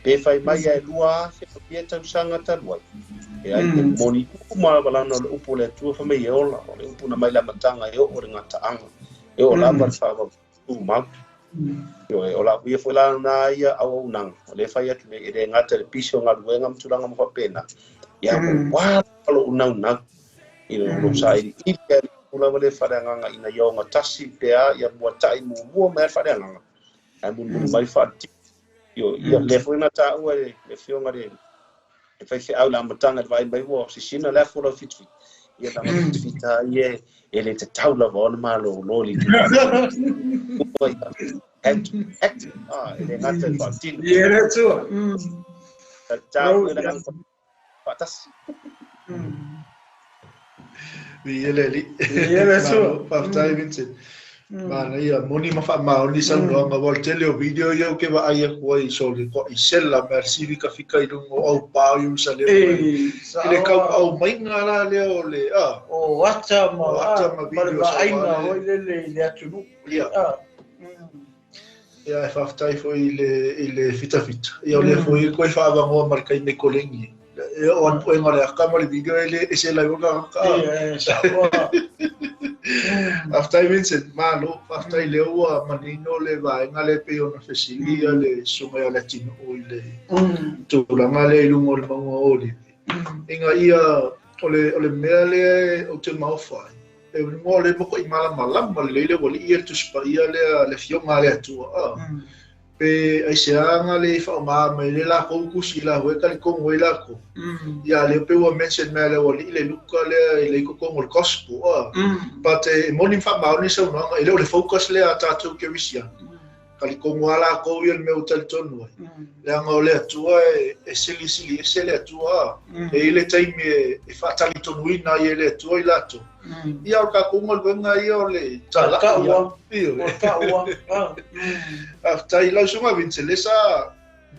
Pe fai mai e 2000 ma fia tausaga talu ai. E ai e moni uma lava lana o le upu o le Atua fai mai e ola. O le upu na mai le amataga e oo le gataaga. E oo lava le faavatumau. Ioe, o la ia foi la na ia auaunaga. O le fai atu nei e le gata i le pisi o galuega ma tulaga ma faapena. Ia ua lou naunau. I lou sailiili a le lava le faaleagaga ina ia ogatasi pea ia muata'i muamua mai a le faaleagaga. Ae mulimuli mai faaletino. Ioe, ia lea foi na taua e le afioga le faifeau le amataga i le vaai mai ua sisina le afu o lau fitafita. Ia lava fitafita ai e le tatau lava ona malōlō le had to act. E le gata i le faatino. Ia le Atua. Tau e le agaga faatasi. Viia le Alii. Viia le Atua. Faafetai Vincent. Manaia moni ma faamaoni saunoaga ua o le tele o video ia ou te vaai atu ai sole koa i sela ma le sivi fika i luga o aupā o Ierusalema. I le kaupaau maiga la lea o le O ata ma O ata ma ma le video vaaiga sa foi lele i le atunuu. Ia. Ia e faafetai foi i le fitafita. Ia o lea foi koe faavagoa ma le taimi kolegi. E o anu puega o le aka ma le video e le e sela i waka ka. Ia, e sa'oa. Faafetai Vincent, malo, faafetai lea ua manino le vaega lea pei ona fesili ia le susuga ia Leatinuu i le tulaga lea i luga o le mauga o Olivi. Ina ia o le mea lea ou te maofa ai. E luga o le moko i malamalama lelei le ualii ia le Tusi Paia lea le afioga a le Atua. Pe aiseaga le faaaoga mai le lakou tusi la hue talitonu ai lakou. Ia lea pe ua mention mea le ualii le Luka lea i le i totonu o le gospel. But e moni ma faamaoni saunoaga e le o le focus lea a tatou kerisiano. Talitonu lava lakou ia le mea ua talitonu ai. Leaga o le Atua e silisili ese le Atua. E i le taimi e faatalitonuina ai e le Atua i latou. Ia o le tatou galuega ia o le tala'i. Taua. Ioe. O taua. Faafetai lau susuga Vincent, lea sa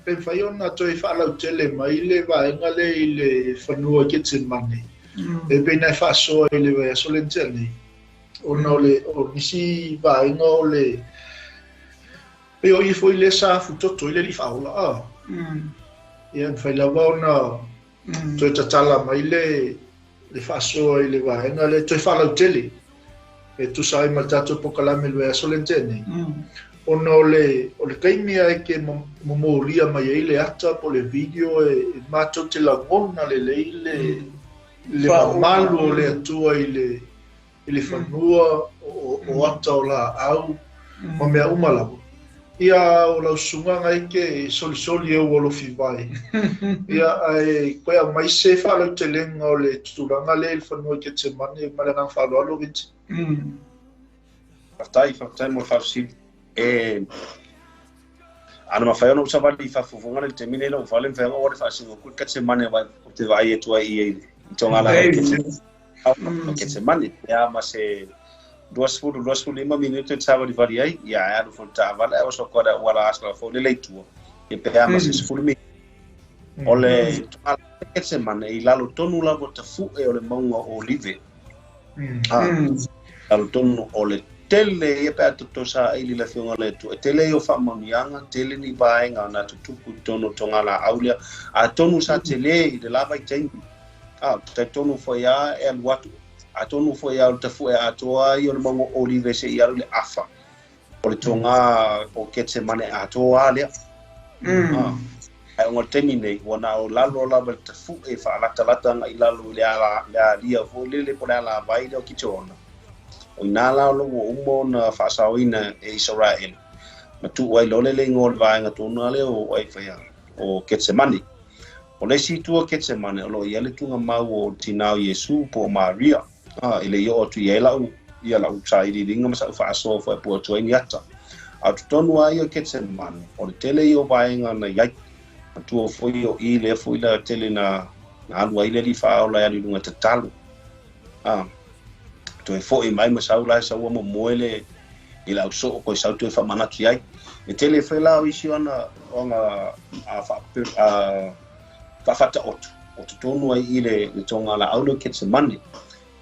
pe mafai ona toe faalautele mai le vaega lea i le fanua Getsemane. E pei na e faasoa i le vaiaso lea na tea nei. Ona o le o nisi vaega o le pei o i foi lea sa afutoto i le alii faaola. Ia mafai lava ona toe tatala mai le faasoa i le vaega lea toe faalautele. E tusa ai ma le tatou polokalame i le vaiaso lea na tea nei. Ona o le taimi ai ke momolia mai ai le ata po le video e matou te lagona lelei le mamalu o le Atua i le i le fanua, o ata o laau, ma mea uma lava. Ia, o lau susuga na e te solisoli e ua lofi vai. Ia, ae koe aumai se faalautelega o le tulaga lea i le fanua i Ketsemane ma le agaga faaaloalo, Vince. Faafetai, faafetai mo le faafesili. E ana mafai ona ou savali i fafo foga le taimi nei lou fale mafai ona ou ale faasino atu i le Ketsemane aua ou te vaai atu ai i i togalaga o Ketsemane. O Ketsemane, ia ma se 20, 25 minute e savalivali ai, ia ae alu foi i le taavale ae oso atu ai le auala asala foi lele i tua, ia pe a ma se 10 minute. O le togalaga o Ketsemane i lalo tonu lava o tafu'e o le mauga o Olive. Lalo tonu o le tele ia pe a tatou saili i le Afioga a le Atua, e tele ia o faamanuiaga, tele ni vaega na tutupu i totonu o togalaau lea, atonu sa tele i le la vaitaimi. Talitonu foi lava e alu atu, atonu foi lava o le tafu'e atoa ia o le mauga o Olive seia alu i le afa o le toga o Ketsemane atoa lava lea. Ae ona o le taimi nei, ua na o lalo lava i le tafu'e faalatalata agai i lalo i le alia foi lele po o le alavai lea o Kiterona. O i ina la o lo o ua uma ona faasaoina e Isaraelu, ma tuu ai loa le igoa o le vaega tonu lava lea o ai faia o Ketsemane. O le isi itu o Ketsemane, o lo o i ai le tuugamau o le tina o Iesu po o Maria, e le i oo atu i ai lau ia lau sailiiliga ma sa'u faasoa foi e pue atu ai ni ata. A o totonu lava ia o Ketsemane, o le tele ia o vaega na i ai. Matua foi o i lea foi la tele na alu ai le alii faaola e alu i luga tatalo. Toe foi mai ma sau la e saua momoe le i le ausoo koe sau toe faamanatu i ai. E tele foi la o isi ona ona faafataoto o totonu ai i le togalaau lea o Ketsemane.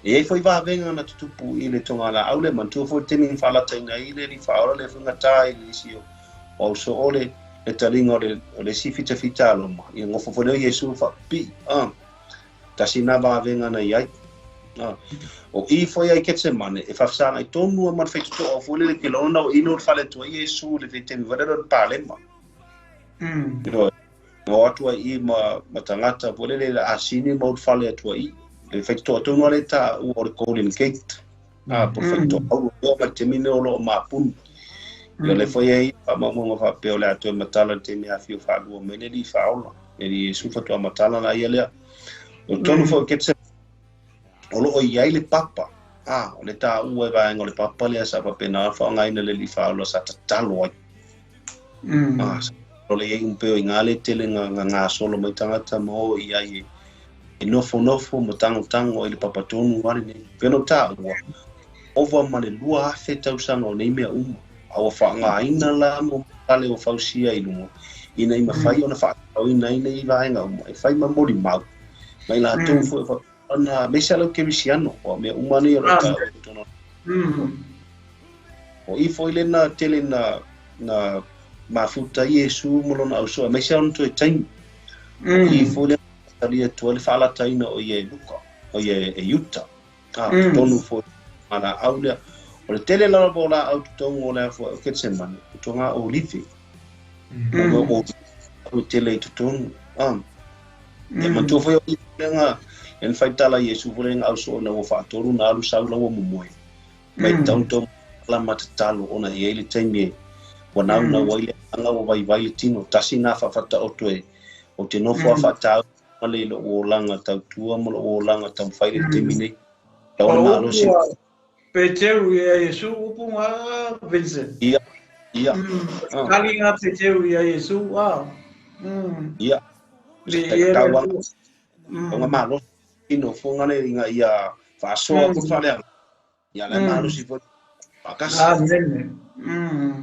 E i ai foi vavega na tutupu i le togalaau lea, manatua foi le taimi na faalataina ai le alii faaola lea foi na ta i le isi o ausoo le taliga o le isi fitafita a Roma. Ia nofo foi lea o Iesu faapipii. Tasi na vavega na i ai. O i foi ai Ketsemane, e faafesagai tonu ma le faitotoa foi lele ke lona o ino le fale atu ai Iesu le taimi foi lele o le palema. No atu ai i ma tagata foi lele le asini ma le fale atu ai. Le faitotoa tonu ale ta ua o le Golden Gate. Po le faitotoa au o ma le taimi o lo o mapuni. Ia le foi ai faamaumauga faapea o le atoa matala le taimi afio faalua mai le alii faaola. Le Iesu faatoa matala la ia lea. O tonu foi o Ketsemane, o lo o i ai le papa. O le taua e vaega o le papa lea sa faapena faaaogaina le alii faaola sa tatalo ai. Sa o le iai umpeo i ngā le tele ngā gasolo mai tagata ma o i ai e nofonofo ma tangotango ai le papa tonu ale nei. Pena o taua, ova ma le 2,000 tausaga o nei mea uma. A ua faaaogaina la mo fale o fausia i luga, ina i mafai ona faatauina ai nei vaega uma, e fai ma molimau. Mai latou foi ona aemaise lau kerisiano, o mea uma nei o lo taua i totonu. O i foi le na tele na mafuta Iesu ma lona ausoa, aemaise ona toe taimi. O i foi le talia tua le faalataina o ia e Luka, o ia e Iuta. Totonu foi ma laau lea. O le tele lava o laau totonu o le afua o Ketsemane, o toga olive. O o tele i totonu. E matua foi o i lenga, e whaitala Iesu foi lenga ausoa na ua faatolu na alu sau lau momoe. Mai tau la matatalo ona i ai le taimi e ua nau nau ai le anga ua vaivai le tino. Tasi nā faafata o toe o te nofo a whaatau ma le lo o langa tautua ma lo o langa taumafai le taimi nei. Tau ona malosi. Peteu ia Iesu upu ngā Vincent. Ia, ia. Kali ngā Peteu ia Iesu, Ia. Le ia le. O ngā malosi tino fonga le inga ia whaasoa ko whalea. Ia le malosi fo pakasi. Amen.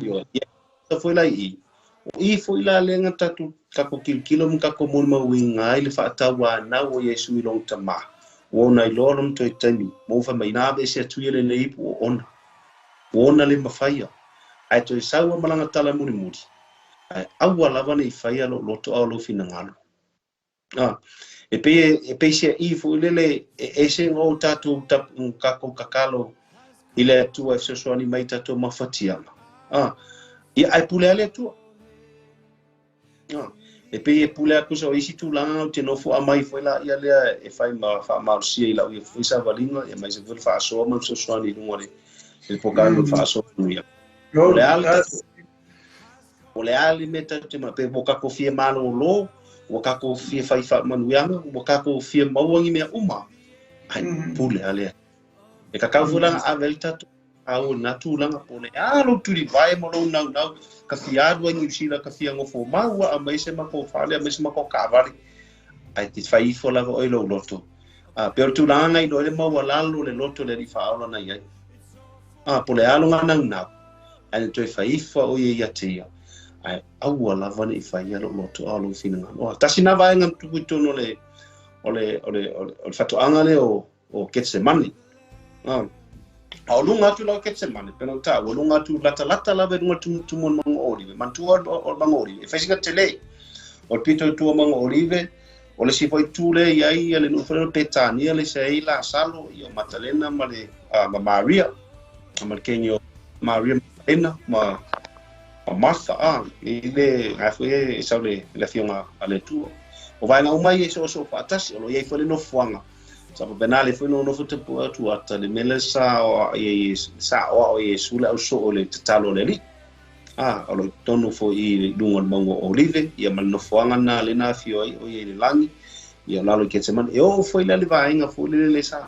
Ia, ia foi lai i. O i foi la lenga tatu kako kilokilo ma kako molimauina ai le faatauanau o Iesu i lona tamā. Ua ona iloa lona toe taimi, ma ua fai mai, ina aveese atu ia lenei ipu o ona. Ua ona le mafaia. Ae toe sau a ma lana tala mulimuli. Ae aua lava nei faia lou loto a o lou finagalo. E pei e peisiaʻi foi lele e ese ga o tatou kakou tatalo i le Atua e fesoasoani mai i tatou mafatiaga. Ia ae pule lava le Atua. E pei e pule atu sa o isi tulaga ou te nofo aumai foi laia lea e fai ma faamalosia i lau ia foi savaliga ia aemaise foi le faasoa ma le fesoasoani i luga o le polokalame o le faasoa manuia. O le a le o le a le mea tatou te pe ua tatou fia malōlō, ua tatou fia fai faamanuiaga, ua tatou fia maua ni mea uma, ae pule lava le Atua. E tatau foi la ona ave ai le tatou au i lena tulaga, po o le a lou tulivae ma lou naunau, ka fia alu ai Niu Sila, ka fia nofo mau a aumai se matou fale, aumai se matou taavale, ae te fai ifo lava oe i lou loto. A, pei o le tulaga na iloa ai le maualalo o le loto o le Alii Faaola na i ai. A, po o le a lona naunau, ae na toe fai ifo lava ʻo ia ia te ia, ae aua lava ne i faia lou loto a o lou finagalo. A, tasi lena vaega na tupu i totonu o le, o le, o le, o le, o le fatoaga lea o, o Getsemane. A, a o luga atu la o Getsemane, pei ona ou taua, luga atu latalata lava i luga o le tumutumu o le mauga o Olive. Manatua o le mauga o Olive, e fai sina tele. O le pito i tua o mauga o Olive, o le isi foi itu lea e i ai le nuu foi lea o Petania lea sa i ai Lasalo, ia o Matalena ma le ma Maria, ma le keini o Maria Matalena ma ma Martha, a, i le na foi e sau le le afioga a le Atua. O vaega uma ia i soosoo faatasi, o lo o i ai foi le nofoaga. Sa faapena le foi nonofo tapuai atu ata le mea lea sa aoao e Iesu le ausoo i le tatalo a le Alii. A, o lo o i totonu foi i luga o le mauga o Olive, ia ma le nofoaga lena lea na afio ai ʻo ia i le lagi, ia o lalo i Getsemane. E oo foi la le vaega foi lele lea sa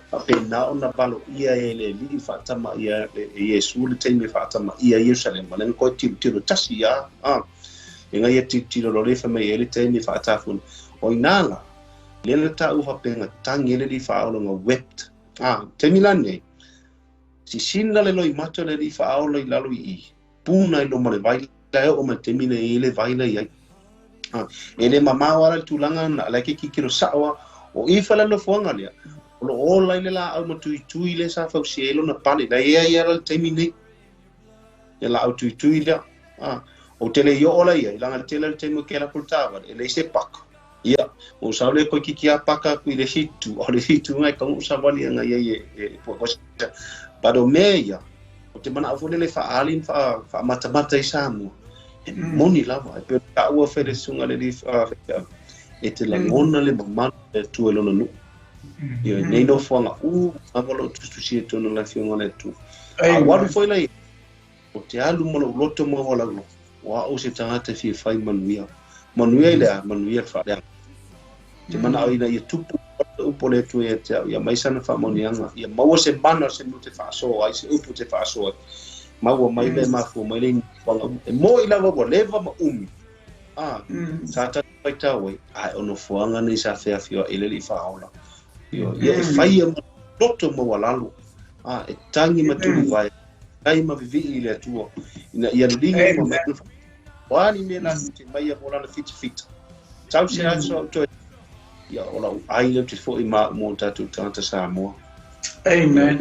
faapena ona valoia e le Alii faatamaia e Iesu le taimi e faatamaia ai Ierusalema, lea na toe tilotilo tasi lava, a, e na ia tilotilo loa lea fai mai e i ai le taimi e faatafuna. O i ina la, lea na taua faapea na tagi ai le Alii Faaola na wept. A, taimi la nei, Sisina le loimata o le alii faaola i lalo i i, puna i loma o le vai la e oo mai le taimi nei e i ai le vai la i ai. E le mamao ala le tulaga na, la e ke kikilo sao a, o i fa le nofoaga lea, o lo o ola ai le laau matuitui lea sa fausia ai lona pale, la e i ai ala le taimi nei, le laau tuitui lea. Ou te le i oo la i ai, leaga le tele o le taimi o ke ala aku i le taavale, e leai se paka. Ia, ua ou sau lea koe kiki a paka aku i le isi itu, a o le isi itu ngai kau ou savali anga ia i e pua koe sa. But o mea ia, o te manaʻo foi lele faaali ma faamatamata i Samoa, e moni lava, e pei ona taua foi e le susuga a le alii feau, e te lagona le mamalu o le Atua i lona nuu. Ia, i nei nofoaga uma lava o lo o tusitusia i totonu o le Afioga a le Atua. A ua alu foi la ia, O te alu ma lou loto maualalo, o au se tagata e fia fai manuia. Manuia i le a? Manuia le faaleaga. Te manaʻo ina ia tupu le upu o le Atua ia te au, ia mai sana faamanuiaga, ia maua se mana o se mea ou te faasoa ai, se upu ou te faasoa ai. Maua mai lea e mafua mai le nofoaga uma. E moni lava ua leva ma umi, a, sa tatou faitau ai, ae o nofoaga nei sa feafioai ai le Alii Faaola. Ia e faia ma loto maualalo, a, e tagi ma tulivae, tai ma vivii i le Atua, ina ia liliga uma mai ona O a ni mea latou te maia mo lana fitafita. Tau se aso au toe, ia o lau ai lea ou te foi ma au mo tatou tagata Samoa. Amen.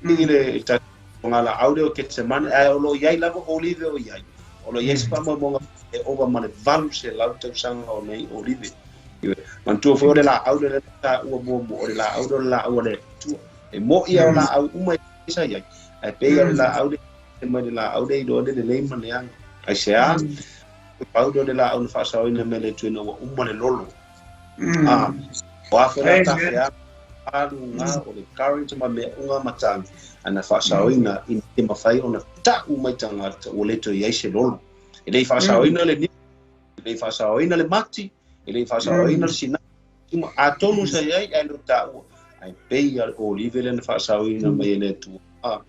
I le tatou ngalaau lea o Ketsemane, ae o lo o i ai lava olive o i ai. O lo o i ai se faamaumauga e ova ma le 800 tausaga o nei olive. Manatua foi o le laau lea na taua muamua, o le laau lea o le laau a le Atua. E moni lava o laau uma sa i ai, ae pei o le laau lea e mai le laau lea iloa le lelei ma le leaga. Aisea? Pau lea o le laau na faasaoina mai e le Atua ina ua uma le lolo. A, o a foi la tafea alu ngā o le current ma mea unga ma tagi, ae na faasaoina ina ia mafai ona ta'u mai tagata ua le toe i ai se lolo. E le i faasaoina le niu, e le i faasaoina le mati, e le i faasaoina le sinai, Uma, atonu sa i ai, ae le o taua, ae pei lava le olive lea na faasaoina mai e le Atua, a,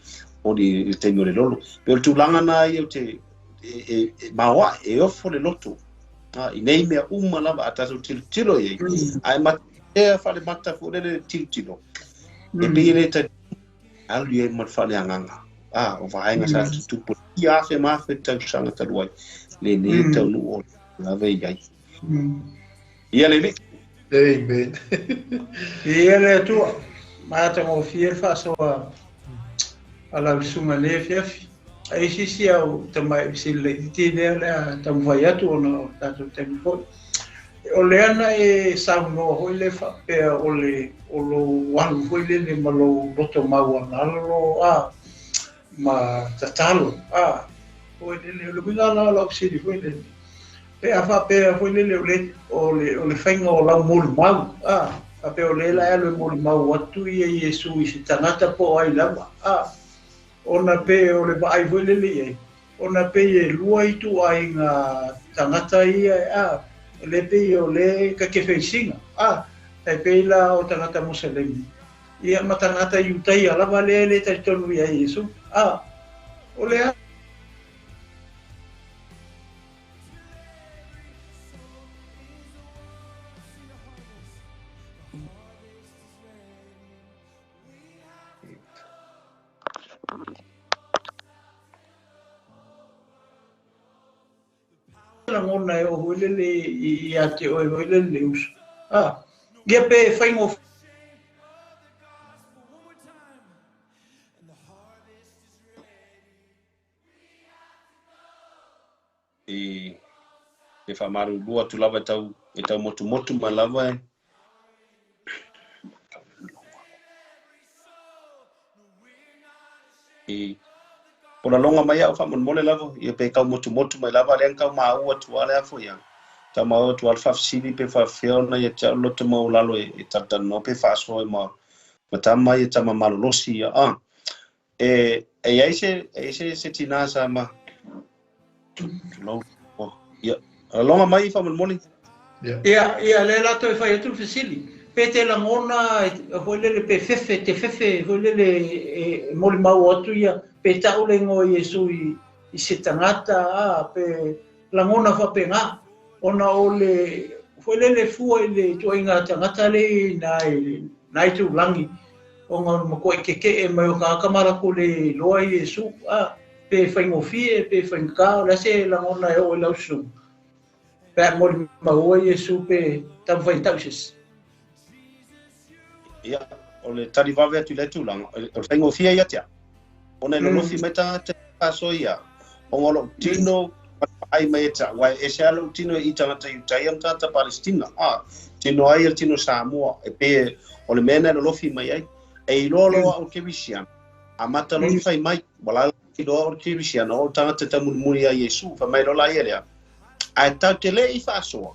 o le taimi o le lolo. Pei o le tulaga na ia ou te, e, e, e maoae, e ofo le loto, a, i nei mea uma lava a tatou tilotilo i ai, ae matea faalemata foi lele le tilotilo, e pei e le talitonu, alu i ai ma le faaleagaga, a, o vaega sa tutupu i afe ma afe tausaga talu ai, lenei taunuu o lava i ai. Ia le Alii. Amen. Ia le Atua, matagofie le faasoa a lau susuga i lenei afiafi. A i se isi au tamai fesili laitiiti lea o le a taumafai atu ona o le tatou taimi foi. O lea na e saunoa foi lea faapea o le o lou alu foi lele ma lou loto maualalo a ma tatalo a foi lele o le uiga la o lau fesili foi lele. Pe a faapea foi lele o le faiga o lau molimau, a faapea o lea la e alu e molimau atu ia Iesu i se tagata po o ai lava, a ona pe o le vaai foi lele i ai, ona pei e lua ituaiga tagata ia, a le pei o le ka te feisiga, a tai pei la o tagata Muselemi ia ma tagata Iutaia lava lea le talitonu ia Iesu, a o le lagona e o foi lele ia te oe foi lele le uso. A ia pe whaingo. I e whamarurua atu lava e tau motumotu mai lava e. I o la longa mai au whamonmole lava, ia pe kau motumotu mai lava, lea kau maua atu ale afo ia. Tau maua atu ale whafsili pe whawhiona ia te au loto mau lalo e tatano pe whasoa ma tama ia tama malolosi ia. Ah, e ai se tina sa ma ia longa mai whamonmole. Ia, ia, le lato e whai atu fesili. Pe te langona, foi lele pe fefe, te fefe, foi lele e moli mau atu ia, pe taule ngo Iesu i se tangata, a, pe langona whapenga, ona o le, foi lele fua i le tuainga tangata le nai tūlangi, o ngā makoe keke e mai o ka akamara ko le loa Iesu, a, pe whaingofie, pe whaingka, o le se langona e o e lausu. Pe moli maua Iesu pe tamwhai tausis. Ia, o le tari wawe atu le tūlanga, o le whaingofia ia tea. O nei lolofi mai tangata kaso ia. O ngā tino ai mai e ta, wai e se alo tino i tangata Iutaia ma tangata Palestina. Ah, tino ai el tino Samoa, e pe o le mea nei lolofi mai ai. E i loa loa o Kerisiana. A mata lolo whai mai, wala i loa o Kerisiana, o tangata tamulimuli a Iesu, whai mai lola ia lea. A e tau te le i whaasoa.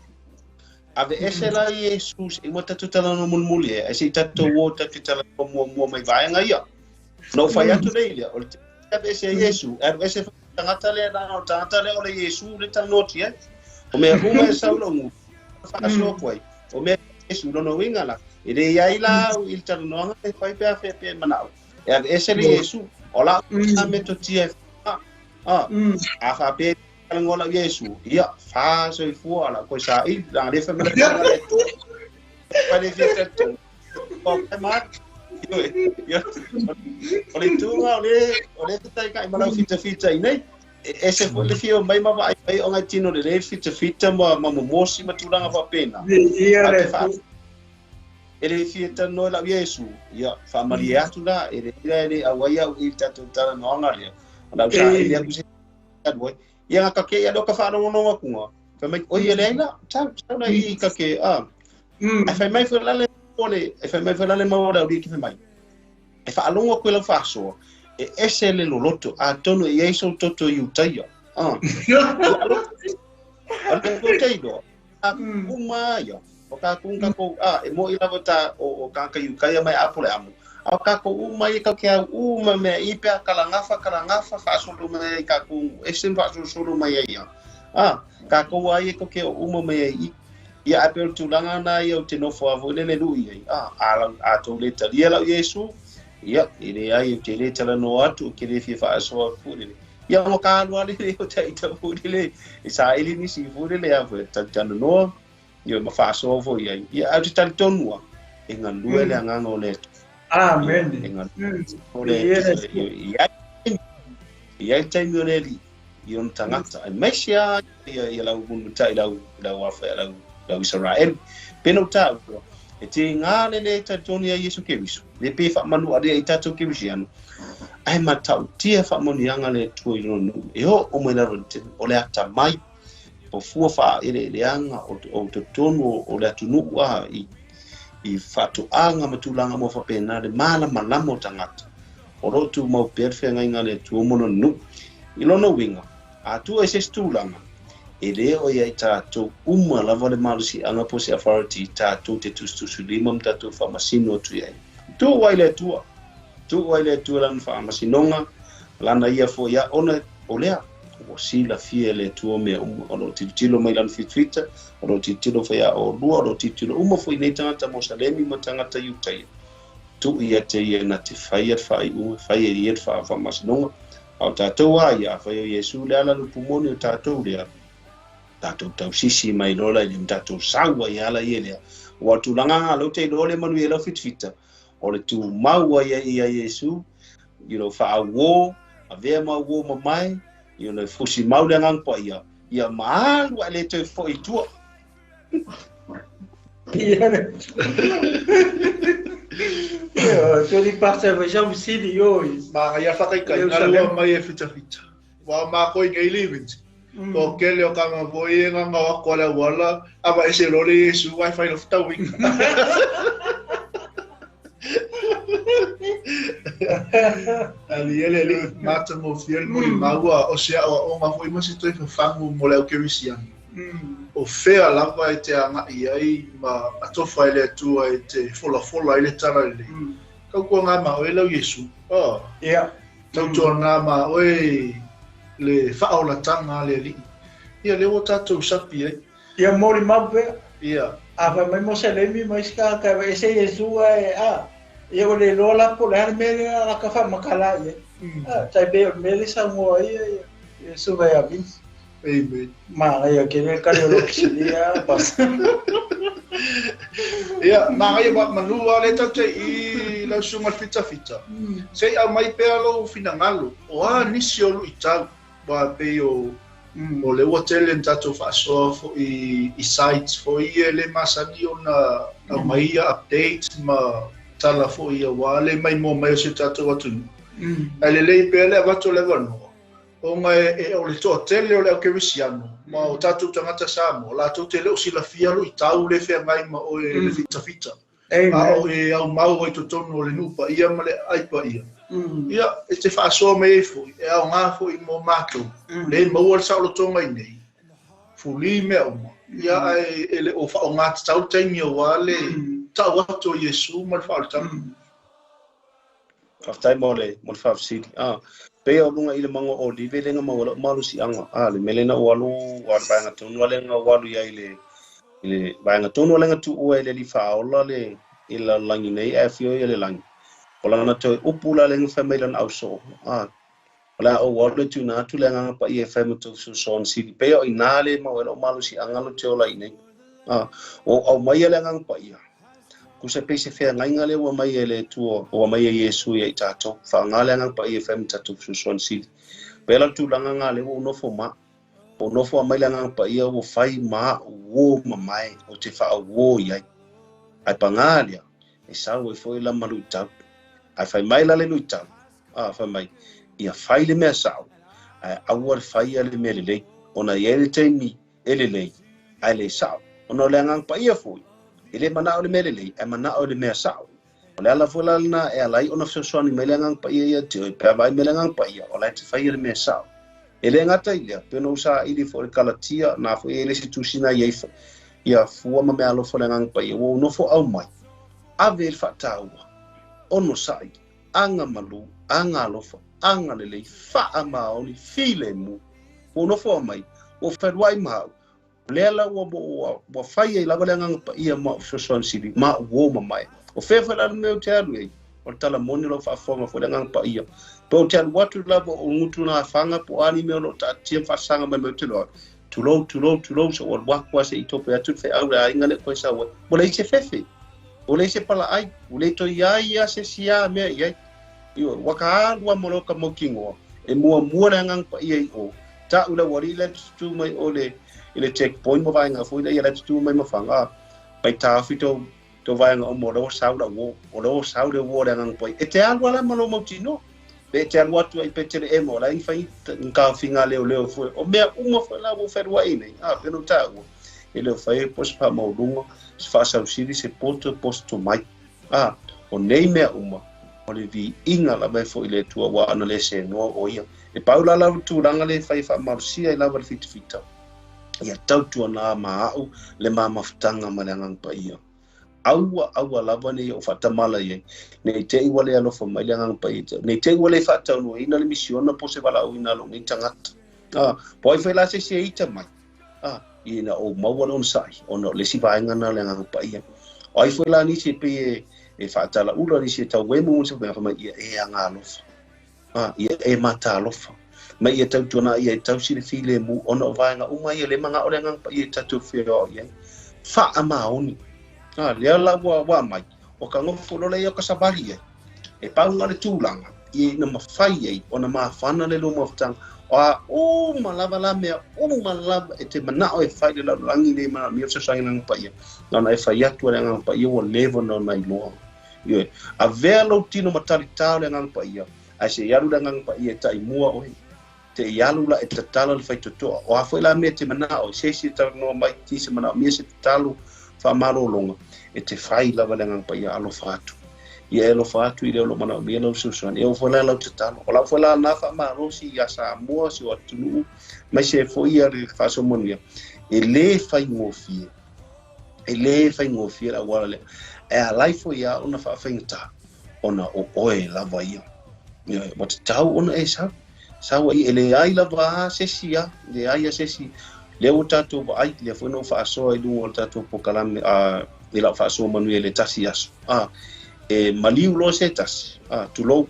Ave ese la Iesu, i mua tatu talano mulimuli e, e se i tatu o tatu talano mua mua mai vaenga ia. No whai atu nei lea, o le te ave ese Iesu, ave ese tangata lea nā o tangata lea o le Iesu le tanoti e. O mea uma e saulo ngu, whaasoa koe. O mea Iesu lono winga la. E le iai la au i le talanoaga e whai pea whea pea manao. E ave ese le Iesu, o la a me totia e wha. A whapea ngola Iesu, ia wha soifua la koe sa i la le wha mele wha le tu. Wha le fia te tu. O kai mat. Ia, o le tūnga, o le te kai malau fita fita i nei. E se fo le fia mai ma vai mai o ngai tino le le fita fita ma momosi ma tūranga whapena. Ia le E le fia tanoa lau Iesu, ia wha atu la, e le ira e le awaia u i tātou tara noanga lea. O lau sa e le aku se tanoa. Ia ngā kake ia loka whaanongononga kunga. Whai mai, oi e leila, tau na i kake, a. E whai mai whalale, e whai mai whalale maua rau ki whai mai. E whaalonga koe lau whaasoa, e ese le loloto, a tono e eiso toto i utaia. A. A le teilo, a kuma ia, o ka kunga ko, a, e mo i lava ta o kāka i ukaia mai apole amu. A ka ko uma i ka kia uma mea i pea kalangafa whaasolo mai i ka ku ese whaasolo mai ia. A ka ko ai ko ke uma mai i ia a pe tūlanga na ia o te nofo a lele lui ai. A a tō le talia lau Iesu. Ia i le ai o te le tala no atu ke le fia whaasoa furele. Ia mo ka alu ale le o te ita furele. E sa ili nisi furele a fue talitano noa. Ia ma whaasoa fo ia. Ia au te talitonua. E ngā lue le anganga o le. Amen. Ia taimi o le i ona tangata. E maisi a ia lau munuta i lau awha lau Israel. Pena o tāua. E te ngā lele e talitoni a Iesu Keriso. Le pe whamanu area i tātou Kerisiano. Ai matau tia whamonianga le tua i ronu. E ho o mai laro o le ata mai. O fua wha ele leanga o te tonu o le atu a i i whatoanga matulanga mo whapena le māla malamo tangata. O rotu mau perfea ngai ngā le tuomono nu. I lono winga, a tua e se tūlanga. E le o ia i tātou uma lava le malosiaga po o se authority tatou te tusitusulima ma tatou faamasino atu i ai. Tuu ai le Atua, tuu ai le Atua lana faamasinoga, lana ia foi ia, ona o lea, ua silafia e le Atua mea uma, o lo o tilotilo mai lana fitafita, o lo o tilotilo foi ia oulua, o lo o tilotilo uma foi nei tagata Mosalemi ma tagata Iutaia. Tuu ia te ia na te faia le faaiuga, faia e ia le faamasinoga. A o tatou a ia, afai o Iesu le ala le upu moni o tatou lea, tatou tausisi mai loa la i le tatou sau ai ala ia lea. Ua o tulaga nga lou te iloa le manuia lau fitafita, o le tumau ai ai ia Iesu, you know, faauo, avea ma uo mamae, you know, fusi mau le agaga paia, ia ma alu ae le toe foi i tua. Ia le Ia, toli pasa vai sau sili yo. Ma ia whakaika, lua mai e fitafita. Wa ma koi ngei livins. O kele o kama voi e nganga o ako le wala, ava ese lole Yesu, wai whai lo whataui. Ali ele ali mata mo fiel mo i maua o se o o ngā foi mo se toi whafangu mo leo kerisiani. O whea lava e te anga i ai ma atofa e le atua e te fola fola i le tara le. Kau kua ngā ma oe lau Yesu. Oh. Yeah. Tautoa ngā ma oe le whaolatanga le alii. Ia le o tātou sapi ai. Ia mori mape. Ia. A whai mai mo selemi mai sika ka ese Yesu e a. Ia o le loa lapo le hana mele a ka wha makala ia. Tai be o mele sa ngoa ia Yesu vai a Vince. Amen. Ma ia ke le kare o lo pas. Ia ma ia ba manua le tate i lau sunga fita fita. Sei au mai pea lo finangalo. O a nisi o lu i tau. Wa pe o o le ua tele ni tātou whaasoa fo i sites fo i e le masani o na au mai ia update ma tala fo i a wā le mai mō mai o se tātou atunu. Ai le lei pea le avato le wanoa. O ngai e o le toa tele o le au kerisiano ma o tātou tangata Samoa, lātou te leo silafia lo i tau le whea ngai ma o e le fita fita. A o e au mau ai totonu o le nupa ia ma le aipa ia. Ia, e te whaasoa me e fui, e au ngā fui mō mātou. Le maua le saolotonga i nei, fuli mea uma. Ia, e le o whao ngā te tau taimi o wā le tau atu o Iesu ma le whaolatanga. Whaftai mō le whawhasiri. Pea o lunga i le mango o live lenga ma wala malu si anga. Le melena o alu, o alu vaenga tonu alenga o alu ia i le vaenga tonu alenga tu ua i le li whaola le i la langi nei, e whio i le langi. O lana toi upu la lenga whai mai lana au so. O la o walu tu nā tu le nganga pa i e whai matu so siri. Pea o i nā le ma wala malu si anga lo te ola i nei. O au mai le nganga pa ia. Kusa pese whea ngainga le ua mai e le tua, ua mai e Iesu ia i tātou. Wha ngā le nganga pa i e whai matu so siri. Pea la tu langa ngā le ua unofo ma. O nofo a mai le nganga pa ia ua whai ma uo mamae o te wha uo i ai. Ai pa ngā lea, e sau e fo i la malu tau. Ai whai mai la le lui tau. Whai mai. Ia whai le mea sao. Ai aua le whai a le mea le lei. Ona i ele teimi e le lei. Ai le sao. Ona o le angang pa ia fui. E le mana o le mea le lei. Ai mana o le mea sao. O le ala fo la lana e alai ona fesoasoani mai le angang pa ia ia te oi. Pea vai me le angang pa ia. O lai te whai a le mea sao. E le ngata i lea. Pena usa ili fo le kalatia. Nā fo e le se tusina ia ia fua ma mea alofo le angang pa ia. Ua unofo au mai. Ave le whaataua. Ono sai, anga malu, anga alofa, anga lelei, whaa maoli, file mu. O nofo mai, o whenua i mahau. Lea la ua whai ai lawa le anganga pa ia ma fesoasoani sili, ma uo mamae. O whewha la mea o te alu ei, o le tala moni lau whaafonga fo le anganga pa ia. Pa o te alu atu lava o ngutu ngā whanga po ani mea o lo taatia whaasanga mai mea o te loa. Tulou, tulou, tulou, sa ua wakua se i tope atu whe au le ainga le koe sa ua. Mo le i se whewhe. O le se pala ai, o le toi ai ia se sia mea i ai. Io, waka alua mo loka mo kingoa. E mua mua le angang pa ia i o. Ta ula wari le tutu mai o le i le checkpoint mo vaenga fo ia le tutu mai mo whanga. Pai tāwhi tō vaenga o mo leo sau la wo. O leo sau le wo le angang pa i. E te alua la malo mau tino. Pe te alua atu ai pe te le emo. La i whai ngā whinga leo leo fo. O mea uma fo la wo whenua i nei. Peno tā ua. E leo whai po se wha maulunga, se wha sausiri, se poto, po se tomai. O nei mea uma, o le vi inga la mai fo i le tua wa ana le se noa o ia. E paula lau tūranga le whai wha marusia i lava le fita fita. Ia tautuana ma a'u le mamafutaga ma le Agaga Paia. Aua, aua lava nei o faatamala i ai, nei te i ua le alofa mai le Agaga Paia te au, nei te i ua le faataunuaina le misiona po o se valaauina a lou nei tagata. A, po ai foi la se isi e ita mai, a, ina ou maua le onosai, ona o le isi vaega lena o le Agaga Paia. O ai foi la nisi e pei e, e faatalaula, nisi e tauemu ma se mea, fai mai, ia e agalofa. A, ia e matalofa. Mai ia tautuana ia e tausi le filemu, ona o vaega uma ia le manao le Agaga Paia i tatou feoai ai. Faamaoni. A, lea la ua, ua mai, o ka gofo lola ia o ka savali ai. E pauga le tulaga, ia ina mafai ai ona mafana le lua mafutaga. O a uma lava la mea, uma lava e te manao e fai le lalolagi nei manaomia fesoasoani le Agaga Paia. Na ona e fai atu a le Agaga Paia ua leva ona ona iloa. Ioe, avea lou tino ma talitā o le Agaga Paia, ae se i alu le Agaga Paia e taimua oe. Te i alu la e tatala le faitotoa. O a foi la mea e te manao ai, se isi e talanoa mai, ti se manaomia se tatalo faamalologa, e te fai lava le Agaga Paia alofa atu. Ia e alofa atu i le o lo o manaomia lau fesoasoani. E oo foi la lau tatalo. O lau foi la lena faamalosi iā Samoa, si o atunuu, aemaise ai foi ia le faasoa manuia, e lē faigofie. E lē faigofie le auala lea. E alai foi lava ona faafaigata, ona o oe lava ia. Ioe, ua tatau ona e sau. Sau ai, e leai lava a se isi a, leai a se isi. Lea ua tatou vaai, lea foi na ou faasoa i luga o le tatou pokalame, a, i lau faasoa manuia i le tasi aso. A, e maliu loa se tasi, a, tulou.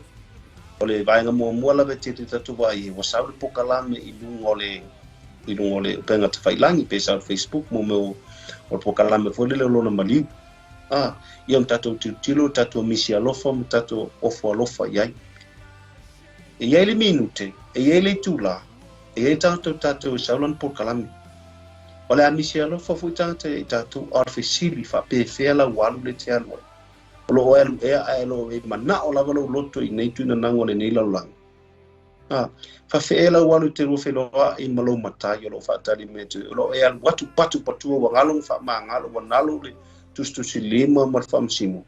O le vaega muamua lava e tele tatou vaai ai, ua sau le pokalame i luga o le, i luga o le upega tafailagi pe sau i le Facebook mo mea o, o le pokalame foi lele o lona maliu. A, ia ma tatou tilotilo, tatou misi alofa ma tatou ofo alofa i ai. E i ai le minute, e i ai le itulā, e i ai tagata o tatou e sau lana polokalame. O le a misi alofa foi tagata ia i tatou, a o le fesili, faapefea lau alu lea e te alu ai? O lo o e alu ea ae o lo o e manao lava lou loto i nei tuinanaga o lenei lalolagi? A, faafee lau alu i te lua feiloai ma lou matai o lo o faatali mai atu, o lo o e alu atu patu patua ua galo na faamagalo, ua nalo le tusitusilima ma le faamasino.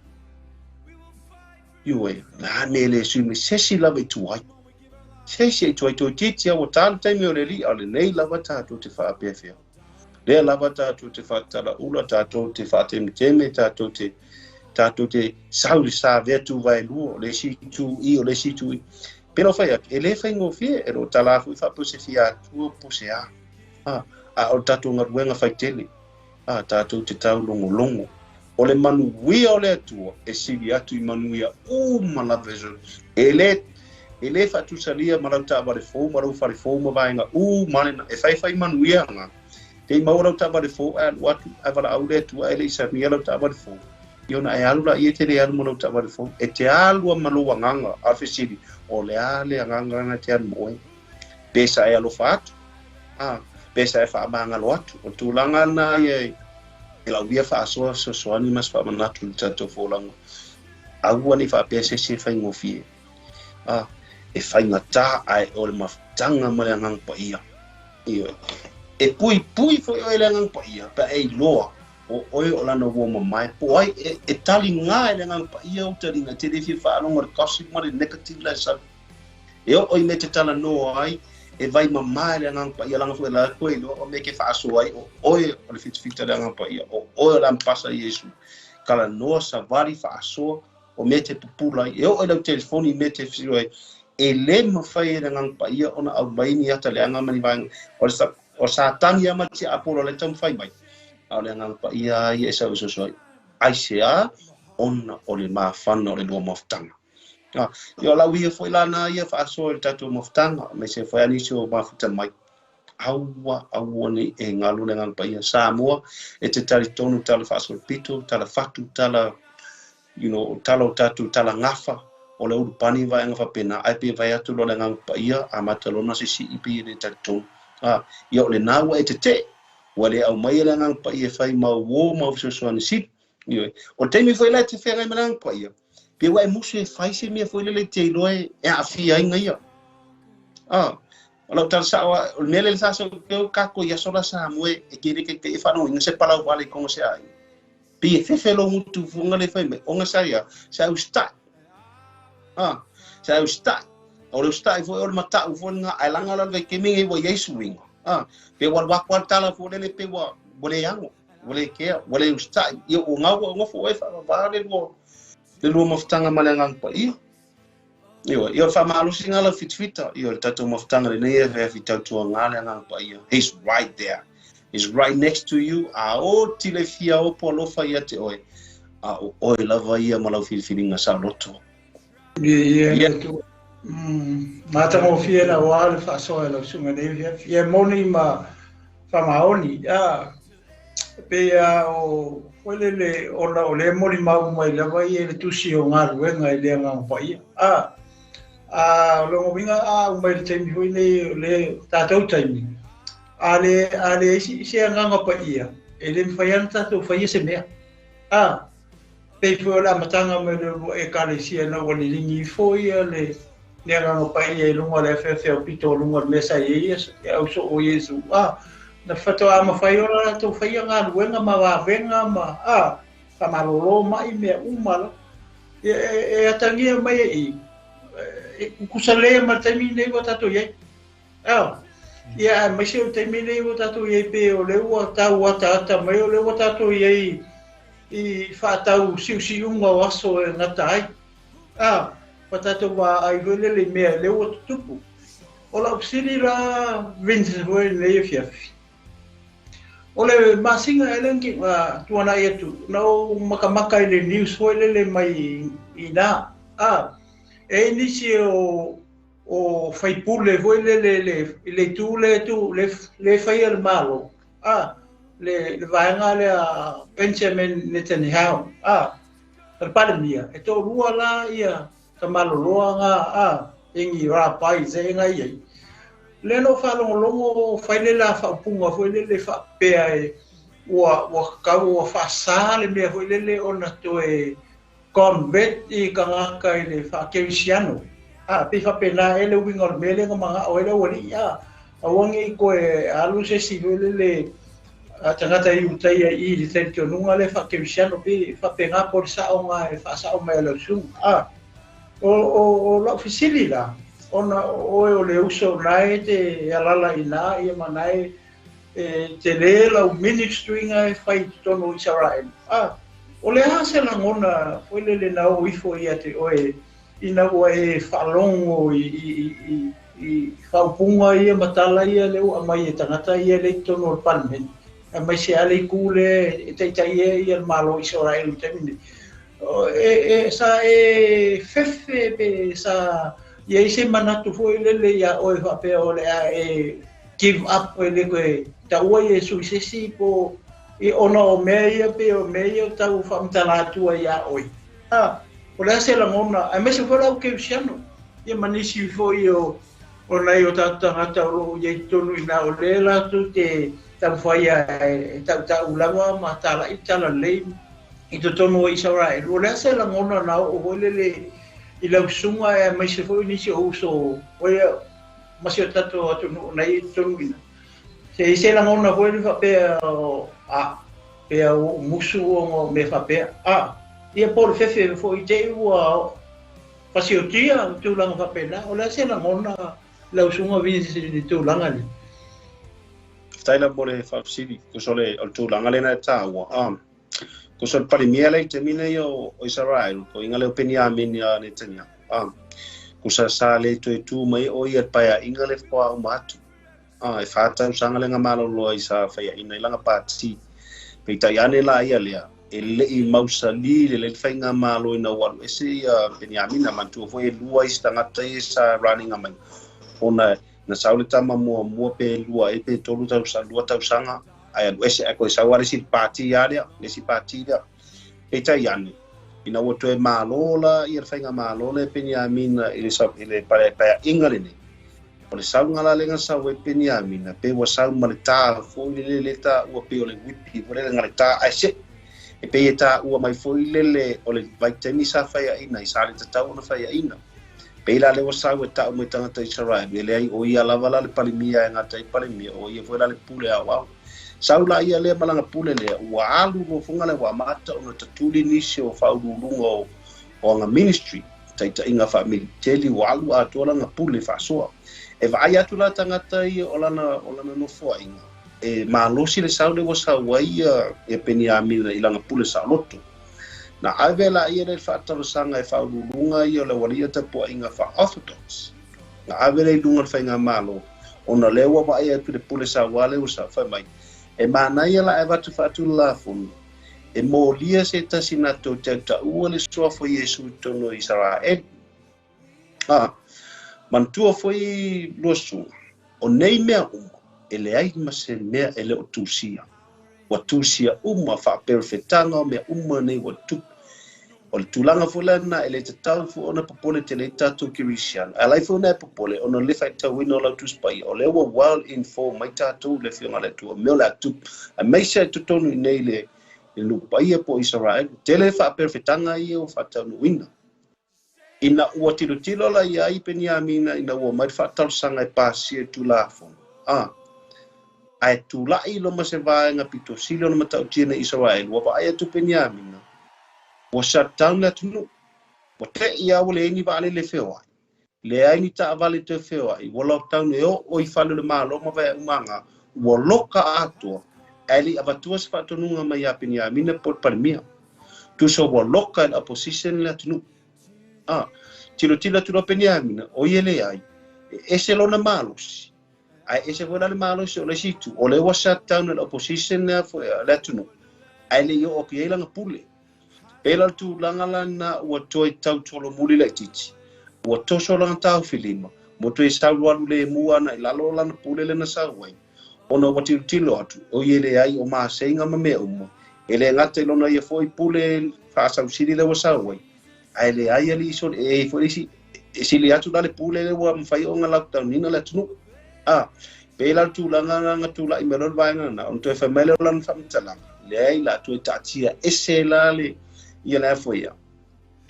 Ioe, o le a mea e le sui mai se isi lava i tuai. Se isi i tuai toeitiiti lava ua ta le taimi o le alii, a o lenei lava tatou te faapeapea. Lea lava tatou te faatalaula, tatou te faatemeteme, tatou te, tatou te sau i le savea tuvaelua, o le isi itu i, o le isi itu i. Pei ona fai atu, e le faigofie, e le o tala foi faapea o se fia atua po o se a. A, a o le tatou galuega faitele, a, tatou te taulogologo. O le manuia o le Atua e sili atu i manuia uma lava e E le, e le faatusalia ma lau taavale fou ma lou fale fou ma vaega uma lena. E faifai manuia nga. Te i maua lau taavale fou ae alu atu, ae valaau le Atua ae le i samia lau taavale fou. Ia ona e alu laia e te le alu ma lau taavale fou. E te alu a ma lou agaga, a o le fesili, o le a le agaga lena e te alu ma oe? Pe sa e alofa atu, a, pe sa e faamagalo atu. O le tulaga lena ia e lau ia faasoa fesoasoani ma se faamanatu i le tatou folauga. Aua ne i faapea se isi e faigofie. A, e faigata ae o le mafutaga ma le Agaga Paia. Ioe. E puipui foi oe i le Agaga Paia pe a e iloa o oe o lana uo mamae, po o ai e, e taligā e le Agaga Paia ou taliga, e te le fia faalogo i le gossip ma le negative la e sau. E oo i mea e te talanoa ai, e vai mamā e le Agaga Paia, leaga foi o la koe iloa o mea e ke faasoa ai, o oe o le fitafita o le Agaga Paia, o oe o le ampasa a Iesu. Talanoa, savali, faasoa, o mea e te pupula ai. E oo i lau telefoni i mea e te fesili ai, e le mafai e le Agaga Paia ona aumai ni ata leaga ma ni vaega. O le, o le Satani lava ma le tiapolo lea e taumafai mai, a o le Agaga Paia lava ia e sau e soso ai. Aisea? Ona o le mafana o le lua mafutaga. A, ia o lau ia foi la na ia faasoa i le tatou mafutaga, aemaise foi a nisi o mafuta mai. Aua, aua ne i e galo le Agaga Paia. Samoa, e te talitonu tala faasolopito, tala fatu, tala, you know, tala o tatou tala gafa, o le ulupani vaega faapena, ae pe vae atu loa le Agaga Paia, amata loa ona sisii pei e le talitonu. A, ia o lena ua e tetee, ua le aumaia le Agaga Paia e fai mau uo ma au fesoasoani sili. Ioe. O le taimi foi la e te feagai ma le Agaga Paia, pe ua e musu e fai se mea foi lele e te iloa e aafia ai gaia. A, o lau tala sao a, o le mea lele sa sau ke kākou i aso la Samoa e kele ke ke e whanau inga se palau wale konga se ai. Pe e fefe lo ngutu funga le whai mai, onga sa ia, sa au stai. A, sa au stai. O le stai foi o le matau foi nga, ai langa la le ke mingi wa Yesu winga. Pe ua alu atu lava le tala foi lele pe ua ua le ano, ua le kea, ua le usitai. Ia ua gau ua nofo oe faavavā le lua le lua mafutaga ma le Agaga Paia. Ioe, ia o le faamalosiga lau fitafita, ia o le tatou mafutaga i lenei afiafi tautuaga le Agaga Paia. He's right there. He's right next to you. A oti le fia opo alofa ia te oe, a o oe lava ia ma lau filifiliga saoloto. Ia, ia, Atua. Matagofie lava le faasoa e lau susuga i lenei afiafi. Ia e moni ma faamaoni. A, e pei lava o foi lele ona o lea e molimau mai lava ia i le tusi o galuega i le Agaga Paia. A, a o lona uiga a uma i le taimi foi nei o le tatou taimi, a le, a leai se Agaga Paia, e le mafai lava ona tatou faia se mea. A, pei foi o le amataga mai o le lua Ekalesia ina ua liligi ifo ia le le Agaga Paia i luga o le afeafe aupito o luga o le mea sa i ai le au soo o Iesu, a, na faatoa mafai ona latou faia galuega ma vavega ma, a, faamalolo mai mea uma lava. Ia, e, e atagia mai e i, e kukusa lea ma le taimi nei ua tatou i ai. A, ia, aemaise o le taimi nei ua tatou i ai pei o lea ua tau ataata mai, o lea ua tatou i ai i faatau siusiuga o aso e gata ai. A, ma tatou vaai foi lele i mea lea ua tutupu. O lau fesili la Vincent foi lenei afiafi. O le masina ea lea na tuanai atu, na ou makamaka i le news foi lele mai i ina. A, e i ai nisi o o faipule foi lele i le itu lea tu le le faia le Malo, a, le le vaega lea Benjamin Netanyahu, a, le Palemia, e toalua la ia tamaloloa nga, a, ingi rapai se nga i ai. Lea na ou faalogologo fai le la faaupuga foi lele faapea e ua ua kau ua faasā le mea foi lele ona toe convert i tagata i le faakerisiano. A, pei faapena ea le uiga o le mea lea na manao ai le aualii, a, aua ne i toe alu se isi foi lele tagata Iutaia i le talitonuga lea faakerisiano, pei faapena po o le sao na e faasao mai e lau susuga. A, o, o, o lau fesili la, ona o oe o le uso o na e te alala i na, ia ma na e e tele lau ministry na e fai i totonu o Isaraelu. A, o le a se lagona foi lele na oo ifo ia te oe ina ua e faalogo i, i, i, i faaupuga ia ma tala ia lea ua aumai e tagata ia lea i totonu o le Palemene, aemaise lava le itu lea e taitaia ia le Malo o Isaraelu i le taimi nei. E, e, sa e fefe pe sa i ai se manatu foi lele iā oe faapea o le a e give up e le koe taua Iesu i se isi po i ona o mea ia pei o mea ia o tau faamatala atu ai iā oe. A, o le a se lagona, aemaise foi le au kerisiano, ia ma nisi foi o o nai o tatou tagata o lo o i ai totonu i ina o lea latou te taumafai e tautau lava ma talai talalelei i totonu o Isaraelu. O le a se lagona na oo foi lele i lau susuga aemaise foi nisi o uso o ia ma si o tatou atunuu na i totonu i ina. Se i se lagona foi le faapea a pea ua ou musu ona o mea faapea. A, ia po o le fefe foi i te i ua fasiotia o tulaga faapena. O le a se lagona lau susuga Vincent i le tulaga lea? Faafetai lava mo le faafesili. Tusa o le tulaga lea na e taua, tusa o le Palemia lea i taimi nei o Isaraelu, o iga lea o Peniamini a Netanyahu. Tusa sa le toe tu mai o ia i le paeaiga lea faatoa uma atu. E 4 tausaga le gamaloloa i sa faiaina i lana pati. Peitai ane la ia lea, e le'i mausali le le faigamalo ina ua alu ese ia Peniamina manatua foi e lua isi tagata ia sa raninga mai. Ona na sau le tama muamua pe 2 e pe 3 tausaga, 2 tausaga, ae alu ese ae koe sau lava le isi pati a lea, le isi pati lea. Peitai ane, ina ua toe malo la ia le faigamalo lea Peniamina i le, i le paeaiga lenei, o le sauga la lea na sau ai Peniamina, pe ua sau ma le tā foi lele le taua pei o le whipi foi lele na le tā ae se'i. E pei e taua mai foi lele o le vaitaimi sa faiaina i sa le tatau ona faiaina. Pei la lea ua sau e ta'u mai tagata Isaraelu, e leai o ia lava la le Palemia e gata ai Palemia, o ia foi la le pule aoao. Sau la ia lea ma lana pule lea, ua alu loa foga lea ua amata ona tatuli nisi o faauluuluga o aga ministry. Taitaiga faamiliteli ua alu atoa lana pule faasoa. E vaai atu la tagata ia o lana nofoaiga e malosi le sau lea ua sau ai ia Peniamina i lana pule saoloto. Na ave laia le faatalosaga e faauluuluga ia o le aualii o tapuaiga faa-Orthodox. Na ave lea i luga o le faigamalo ona lea ua vaai atu le pule sauā lea ua sau fai mai. E manaia la e avatu faatulafono e molia se tasi na tou tautaua le suafa o Iesu i totonu o Isaraelu. Manatua foi lua susuga, o nei mea uma, e leai ma se mea e le o tusia. Ua tusia uma faaperofetaga o mea uma nei ua tutupu. O le tulaga foi lena e le tatau foi ona popole tele ai tatou Kerisiano. E ala ai foi ona e popole ona o le le faitauina o lau Tusi Paia, o lea ua well informed mai tatou i le Afioga a le Atua, mea o le a tupu, aemaise lava i totonu i inei i le nuu paia po o Isaraelu. Tele faaperofetaga ia ua faataunuuina. Ina ua tilotilo la i ai Peniamina ina ua mai le faatalosaga e pasia i le Tulafono, a ae tulai loa ma se vaega pito sili ona matautia nei Isaraelu, ua vaai atu Peniamina, ua shut down le atunuu. Ua te'i lava ua leai ni vaalele e feoai, leai ni taavale toe feoai, ua lockdown e oo i fale o le Malo ma vaea uma aga, ua loka atoa, ae le i avatua se faatonuga mai ia Peniamina po o le Palemia. Tusa ua loka e le opposition le atunuu. Tilotilo atu loa Peniamina, o ia leai, e ese lona malosi, ae ese foi la le malosi o le isi itu, o lea ua shut down e le opposition le atunuu, ae le i oo atu i ai lana pule. Pei la o le tulaga lana ua toe tau tolomuli laitiiti, ua toso lana taofilima, mo toe sau alu lemu ana i lalo o lana pule lena sau ai, ona ua tilotilo atu, o ia leai o maseiga ma mea uma, e le gata i lona ia foi pule faasausili lea ua sau ai, ae leai alii soli, e foi le isi, e sili atu la le pule lea ua mafai ona lockdown-ina le atunuu. Pei la o le tulaga na tulai mai loa le vaega lena, ona toe fai mai lea o lana faamatalaga, leai la toe taatia ese la le ia le foi ia.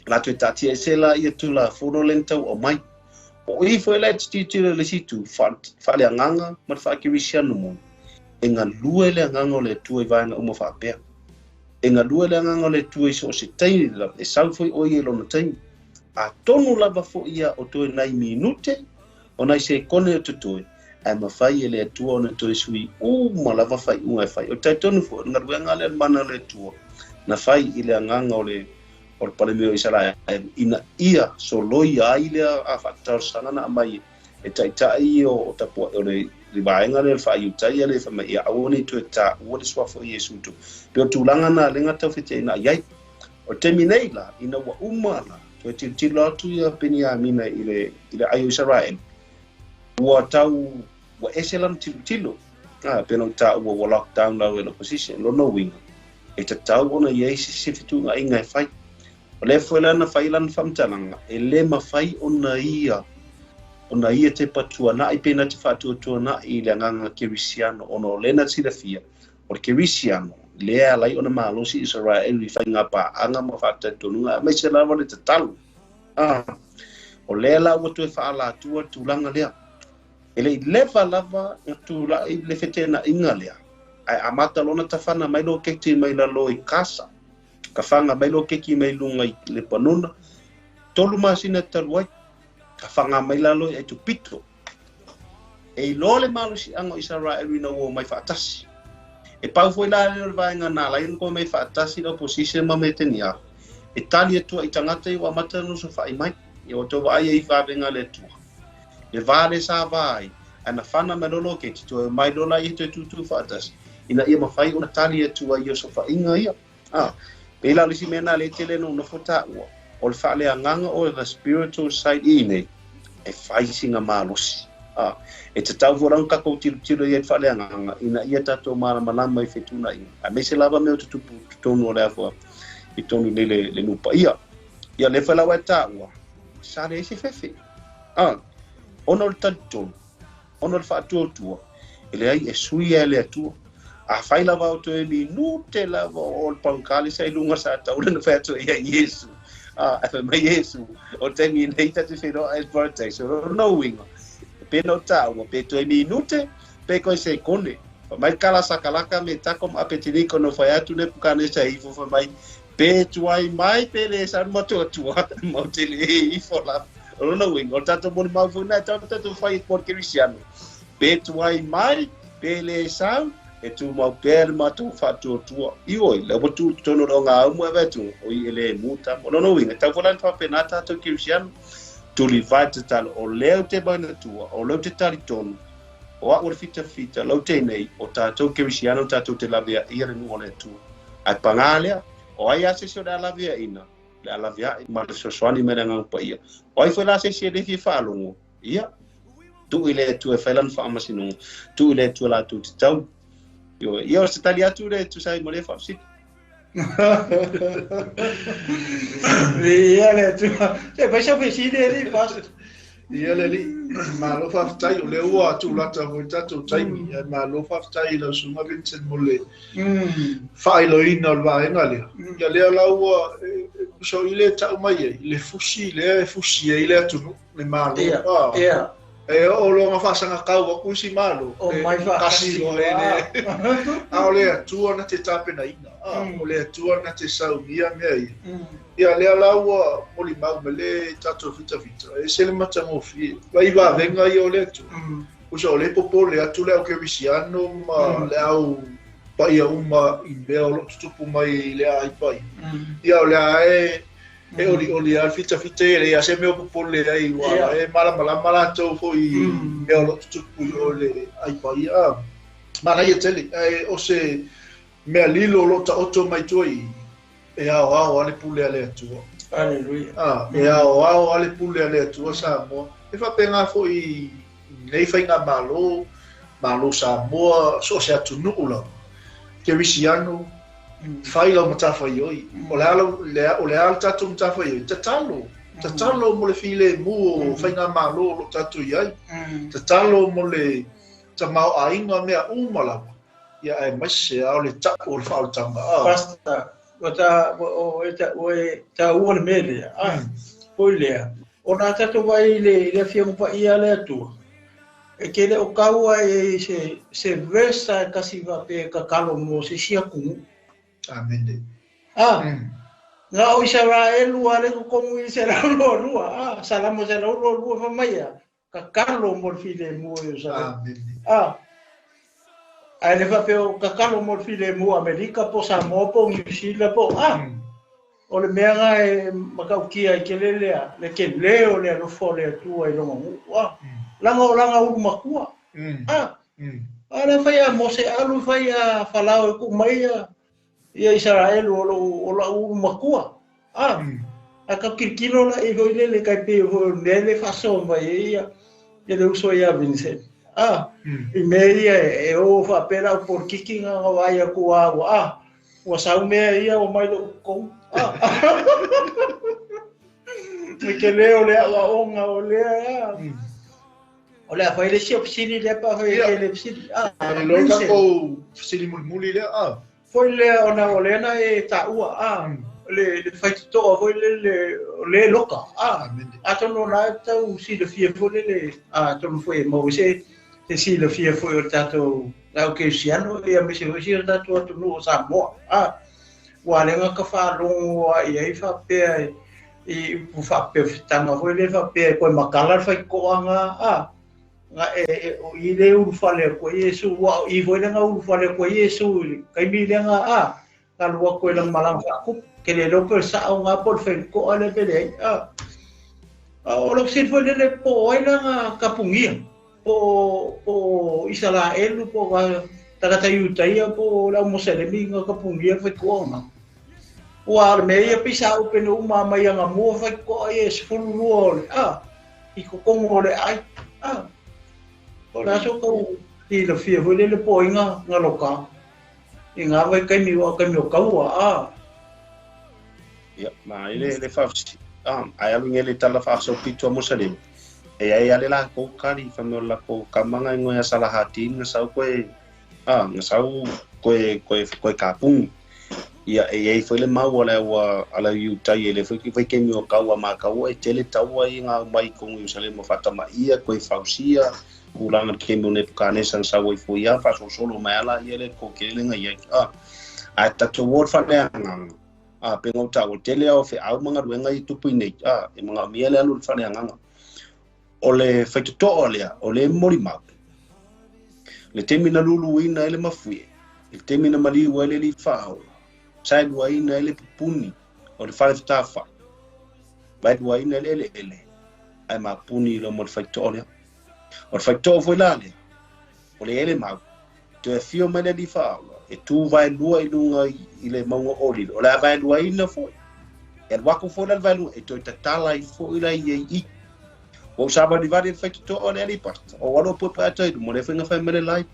La toe taatia ese la ia Tulafono le na tau aumai. O i foi la e tilotilo i le isi itu, faaleagaga ma le faakerisiano moni, e galue le agaga o le Atua i vaega uma faapea. E galue le agaga o le Atua i so o se taimi lava, e sau foi o ia i lona taimi. Atonu lava foi ia o toe nai minute, o nai sekone o totoe, ae mafai e le Atua ona toe sui uma lava faaiuga e fai. O le talitonu foi, o le galuega lea le mana o le Atua, na fai i le agaga o le Palemia o Isaraelu, ina ia soloia ai lea faatatalosaga na aumai e taitai o tapuai o le vaega lea o le faaiutaia lea fai mai ia aua ne i toe taua le suafa o Iesu i totonu. Pei o tulaga na lea na taufete'ina'i ai. O le taimi nei la, ina ua uma la, toe tilotilo atu ia Peniamina i le ai o Isaraelu, ua tau ua ese lana tilotilo. Pei ona ou taua ua lockdown lau e le opposition, lona uiga, e tatau ona i ai se fetuunaiga e fai. O lea foi la na fai lana faamatalaga, e le mafai ona ia tepa tuana'i pe na te faatuatuana'i i le agaga kerisiano, ona o lea na silafia, o le kerisiano, lea ala ai ona malosi Isaraelu i faiga paaga ma faatalitonuga, aemaise lava le tatalo. O lea la ua toe faalatua le tulaga lea. E le i leva lava na tulai le feteenaiga lea, ae amata loa ona tafana mai loketi mai lalo i Kasa, tafaga mai loketi mai luga i Lepanona, 3 masina talu ai, tafaga mai lalo i Etupito. E iloa le malosiaga o Isaraelu ina ua omai faatasi. E pau foi la lea o le vaega na ala ai ona mai faatasi le opposition ma Netanyahu, e tali atua i tagata ia ua amata ona osofa'i mai. Ia ua tou vaai ai i vavega a le Atua. Le va le sa va ai, ae na fana mai loa loketi, toe omai loa laia toe tūtū faatasi, ina ia mafai ona tali atua i osofa'iga ia. Pei la o le isi mea na lea e tele ona ou nofo taua, o le faaleagaga o the spiritual side i nei, e fai sina malosi. E tatau foi la ona tatou tilotilo i ai i le faaleagaga, ina ia tatou malamalama i fetuunaiga, aemaise lava mea o tutupu i totonu o le afua i totonu nei le nuu paia. Ia lea foi la ua e taua, sa leai se fefe. Ona o le talitonu, ona o le faatuatua, e leai e sui e le Atua. Afai lava o toe minute lava o le paukale sa i luga sa taula na fai atu ia Iesu. E fai mai Iesu, o taimi nei ta te whenua e paradise, o no uiga. Pe no taua, pe toe minute, pe koe sekone. Fai mai kala sakalaka me tako ma apetiniko no fai atu ne pukane sa ifo fai mai. Pe tuai mai pe le sau matuatua mau te le ifo lava. O lona uiga, o le tatou molimau foi lena e tatau ona tatou fai mo le kerisiano. Pe tuai mai pe le sau, e tumau pea le matou faatuatua. Ioe, lea ua tu i totonu o le ogaumu e avatu, oi e le mu tama. O lona uiga, e tatau foi la ona faapena tatou kerisiano. Tulivae tatalo, o lea ou te manatua, o lea ou te talitonu, o au o le fitafita, lau teinei, o tatou kerisiano tatou te laveaia le nuu o le Atua. Ae pagā lea, o ai lava se isi o le a laveaina, o le a laveai ma le fesoasoani mai le Agaga Paia. O ai foi la se isi e le fia faalogo, ia, tuu i le Atua e fai lana faamasinoga, tuu i le Atua latou te tau. Ioe, ia o se tali atu lea e tusa ai ma lea faafesili. Viia le Atua. Se fai sau fesili e alii pastor. Ia le alii, malo faafetai, o lea ua tulata foi le tatou taimi, ae malo faafetai i lau Susuga Vincent mo le faailoina o le vaega lea. Ia lea la ua uso i le tau mai ai, le fusi lea e fusi ai le atunuu, le Malo. Ia. E oo loa ina faasagatau atu isi Malo, e Omai kasi faatasi loa e le. A o le Atua na te tapenaina, o le Atua na te saunia mea ia. Ia lea la ua molimau mai le tatou fitafita, e ese le matagofie. Vai vavega ia o le Atua. Uso o le popole atu le au kerisiano ma le au paia uma i mea o lo o tutupu mai i le aai paia. Ia o lea e e olioli lava le fitafita ia, e leai lava se mea o popole ai, ua e malamalama latou foi i mea o lo o tutupu i o i le aai paia. Manaia tele, ae o se mea lilo o lo o taoto mai tua i i, e aoao lava le pule a le Atua. Aleluia. E aoao lava le pule a le Atua Samoa. E faapena foi i nei faigamalo, Malo Samoa, so o se atunuu lava, kerisiano, fai lau matafaioi. O le a lau, o le a le tatou matafaioi? Tatalo. Tatalo mo le filemu o faigamalo o lo o tatou i ai. Tatalo mo le tamaoaiga, mea uma lava. Ia aemaise lava o le tau o le faaolataga. Pastor, ua ta, ua, e ta, ua e taua le mea lea. Foi lea, ona a tatou vaai i le Afioga Paia a le Atua, e te le o taua i se verse e tasi faapea e tatalo mo se isi atunuu. Amene. Na o Isaraelu a le totonu i 122, Salamo 122 fai mai ia, tatalo mo le filemu o Ierusalema. Amene. Ae le faapea o tatalo mo le filemu o Amerika po o Samoa po o Niu Sila po o O le mea na e matautia ai tele lea, le tele o le alofa o le Atua i lona nuu. Leaga o lana ulu matua. A lea fai a Mose alu fai a Farao e tuu mai ia Isaraelu o la'u ulu matua. A tau tilotilo la i foi lele tai pei foi o le mea lea e faasoa mai ai ia le uso ia Vincent. I mea ia e o faapea lau polokiki na vaai atu a ua ua sau mea ia ua mai lo'u totonu. Me ke leo le aoaoga o lea. O le a fai le isi o fesili lea pa fai Ia. le fesili. Le loa tatou fesili mulimuli lea. Foi lea ona o lea na e taua le faitotoa foi lele o le loka. Amene. Atonu o la e tau silafia foi lele, atonu foi e maua se silafia foi o le tatou lau kerisiano ia aemaise foi si o tatou atunuu o Samoa. Ua le ga ka faalogo a i ai faapea i upu faapea fitaga foi lele faapea e koe makala le faitotoaga nga e o i le ulufale atu ai Iesu, ua o i foi le ga ulufale atu ai Iesu i le taimi lea ga ga alu atu i lana malaga faatupu. Ke le iloa pe o le sao ga po o le faitotoa lea pe leai. O lau fesili foi lele po o ai la ga tapugia, po o Isaraelu, po o ga tagata Iutaia, po o le au Moselemi ga tapugia le faitotoa ga. Ua o le mea ia pei sa upena uma mai aga mua faitotoa ia e 12 o le i totonu o le ai. O le aso tau silafia foi lele po o ai ga loka i ngā vaitaimi o taimi o kaua. Ia, ma i le faafesili, ai alu nge le tala faasoapito a Mosalemi, e ai ale lakou kali fai mai o le lakou kamaga e ngoe a Salahatin ga sau koe ga sau koe koe koe kapugi. Ia e iai foi le mau a le au a le au Iutaia i le foi vaitaimi o kaua ma kaua e tele taua ia ga aumai i totonu o Ierusalema faatamaia koe fausia tulaga le taimi o Nepukanesa na sau ai foi ia faasolosolo mai a laia le kokele ga iai ae tatou o le faaleagaga. A pe ngau ta o tele au fe au manga ruenga i tupu nei. A e manga mia le alu le fale anganga. O le faitotoa lea, o le moli mau. Le taimi na luluina ai le mafuie, le taimi na maliu ai le alii faaola, saeluaina ai le pupuni o le fale fetafai, vaeluaina ai le eleele, ae mapuni i loma o le faitotoa lea. O le faitotoa foi la lea, o le ele mau, toe afio mai le alii faaola, e tu vaelua i luga i le mauga o Olive, o le a vaeluaina foi, e alu aku foi la le vaelua, e toe tatala ai foi la i ai i. Ua ou savalivali i le faitotoa o le alii pasta, o alo puepueata i luma, o lea foi na fai mai le live.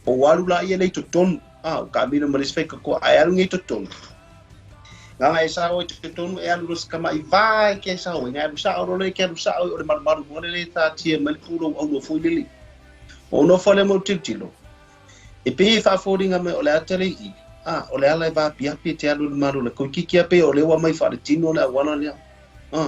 O alu la ia le i totonu, a, o kaamilo ma le isi faikakoa, ae alu nei i totonu. Nganga e sao i totonu, e alu lo se kama'i vae ke sao ai, ngai alu sao lo le ke alu sao i o le malumalu mo le le tātia mai le pulou aulua foi lele. O nofo le mo tilotilo, e pei e faafolinga mai o le ata le i, a, o le ala e vaapiapi e te alu i le malo le koikiki a pei o le ua mai faaletino le auala lea. A,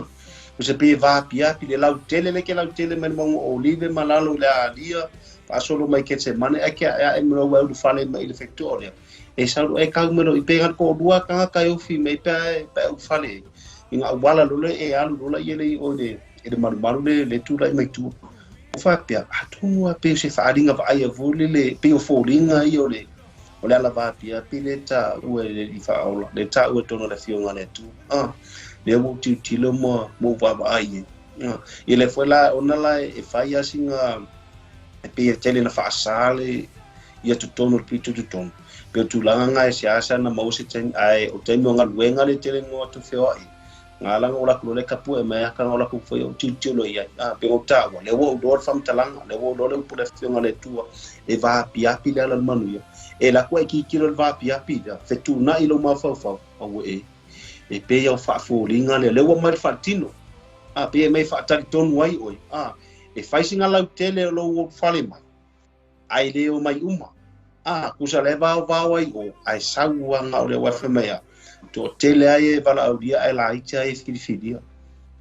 o se pei e vaapiapi le lautele le ke lautele mai le mauga o Olive ma lalo i le alia, faasolo mai Ketsemane, ae ke ae ae ma lau ulu fale mai i le faitotoa lea. E sau e kau mai lo i pe ko lua kanga kai ofi mai pe pe u fale. I ngā wala lole e alu lola i ele o le e le malumalu le le tūlai mai tua. O whapea, a tonu a pe se whaaringa wa ai a vole le pe o fōringa i o le o le ala vāpia pe le tā ua le i whaola, le tā ua tono le fionga le tu. Ah, le ua tilotilo mo mo wawa ai e. Ah, i le foi la ona la e whai asinga e pe e tele na whaasale ia totonu le pito totonu. Pe o tūlanga ngā e se asa na mau se taimi, ai o taimi o ngā luenga le tele ngoa tu wheoai. Ngā langa o laku lole kapu e mai aka ngā laku whai o tilotilo i ai. Ah, pe o tāua, le ua udoa le whamtalanga, le ua udoa le upu le whionga le tua, e vāpiapi le ala le manu ia. E laku e kikilo le vāpiapi lea, whetūna i lo mawhauwhau, au e, e pe iau whaafōringa le, le ua mai le whaatino. Ah, pe e mai whaatari tonu ai oi. Ah, e whaisinga lau tele o lo o whale mai. Ai le o mai uma. Ah, kusa le vao vao ai o, ai sau anga o le wafe mai a. To tele ai e wala aulia ai la iti ai e whiriwhiria.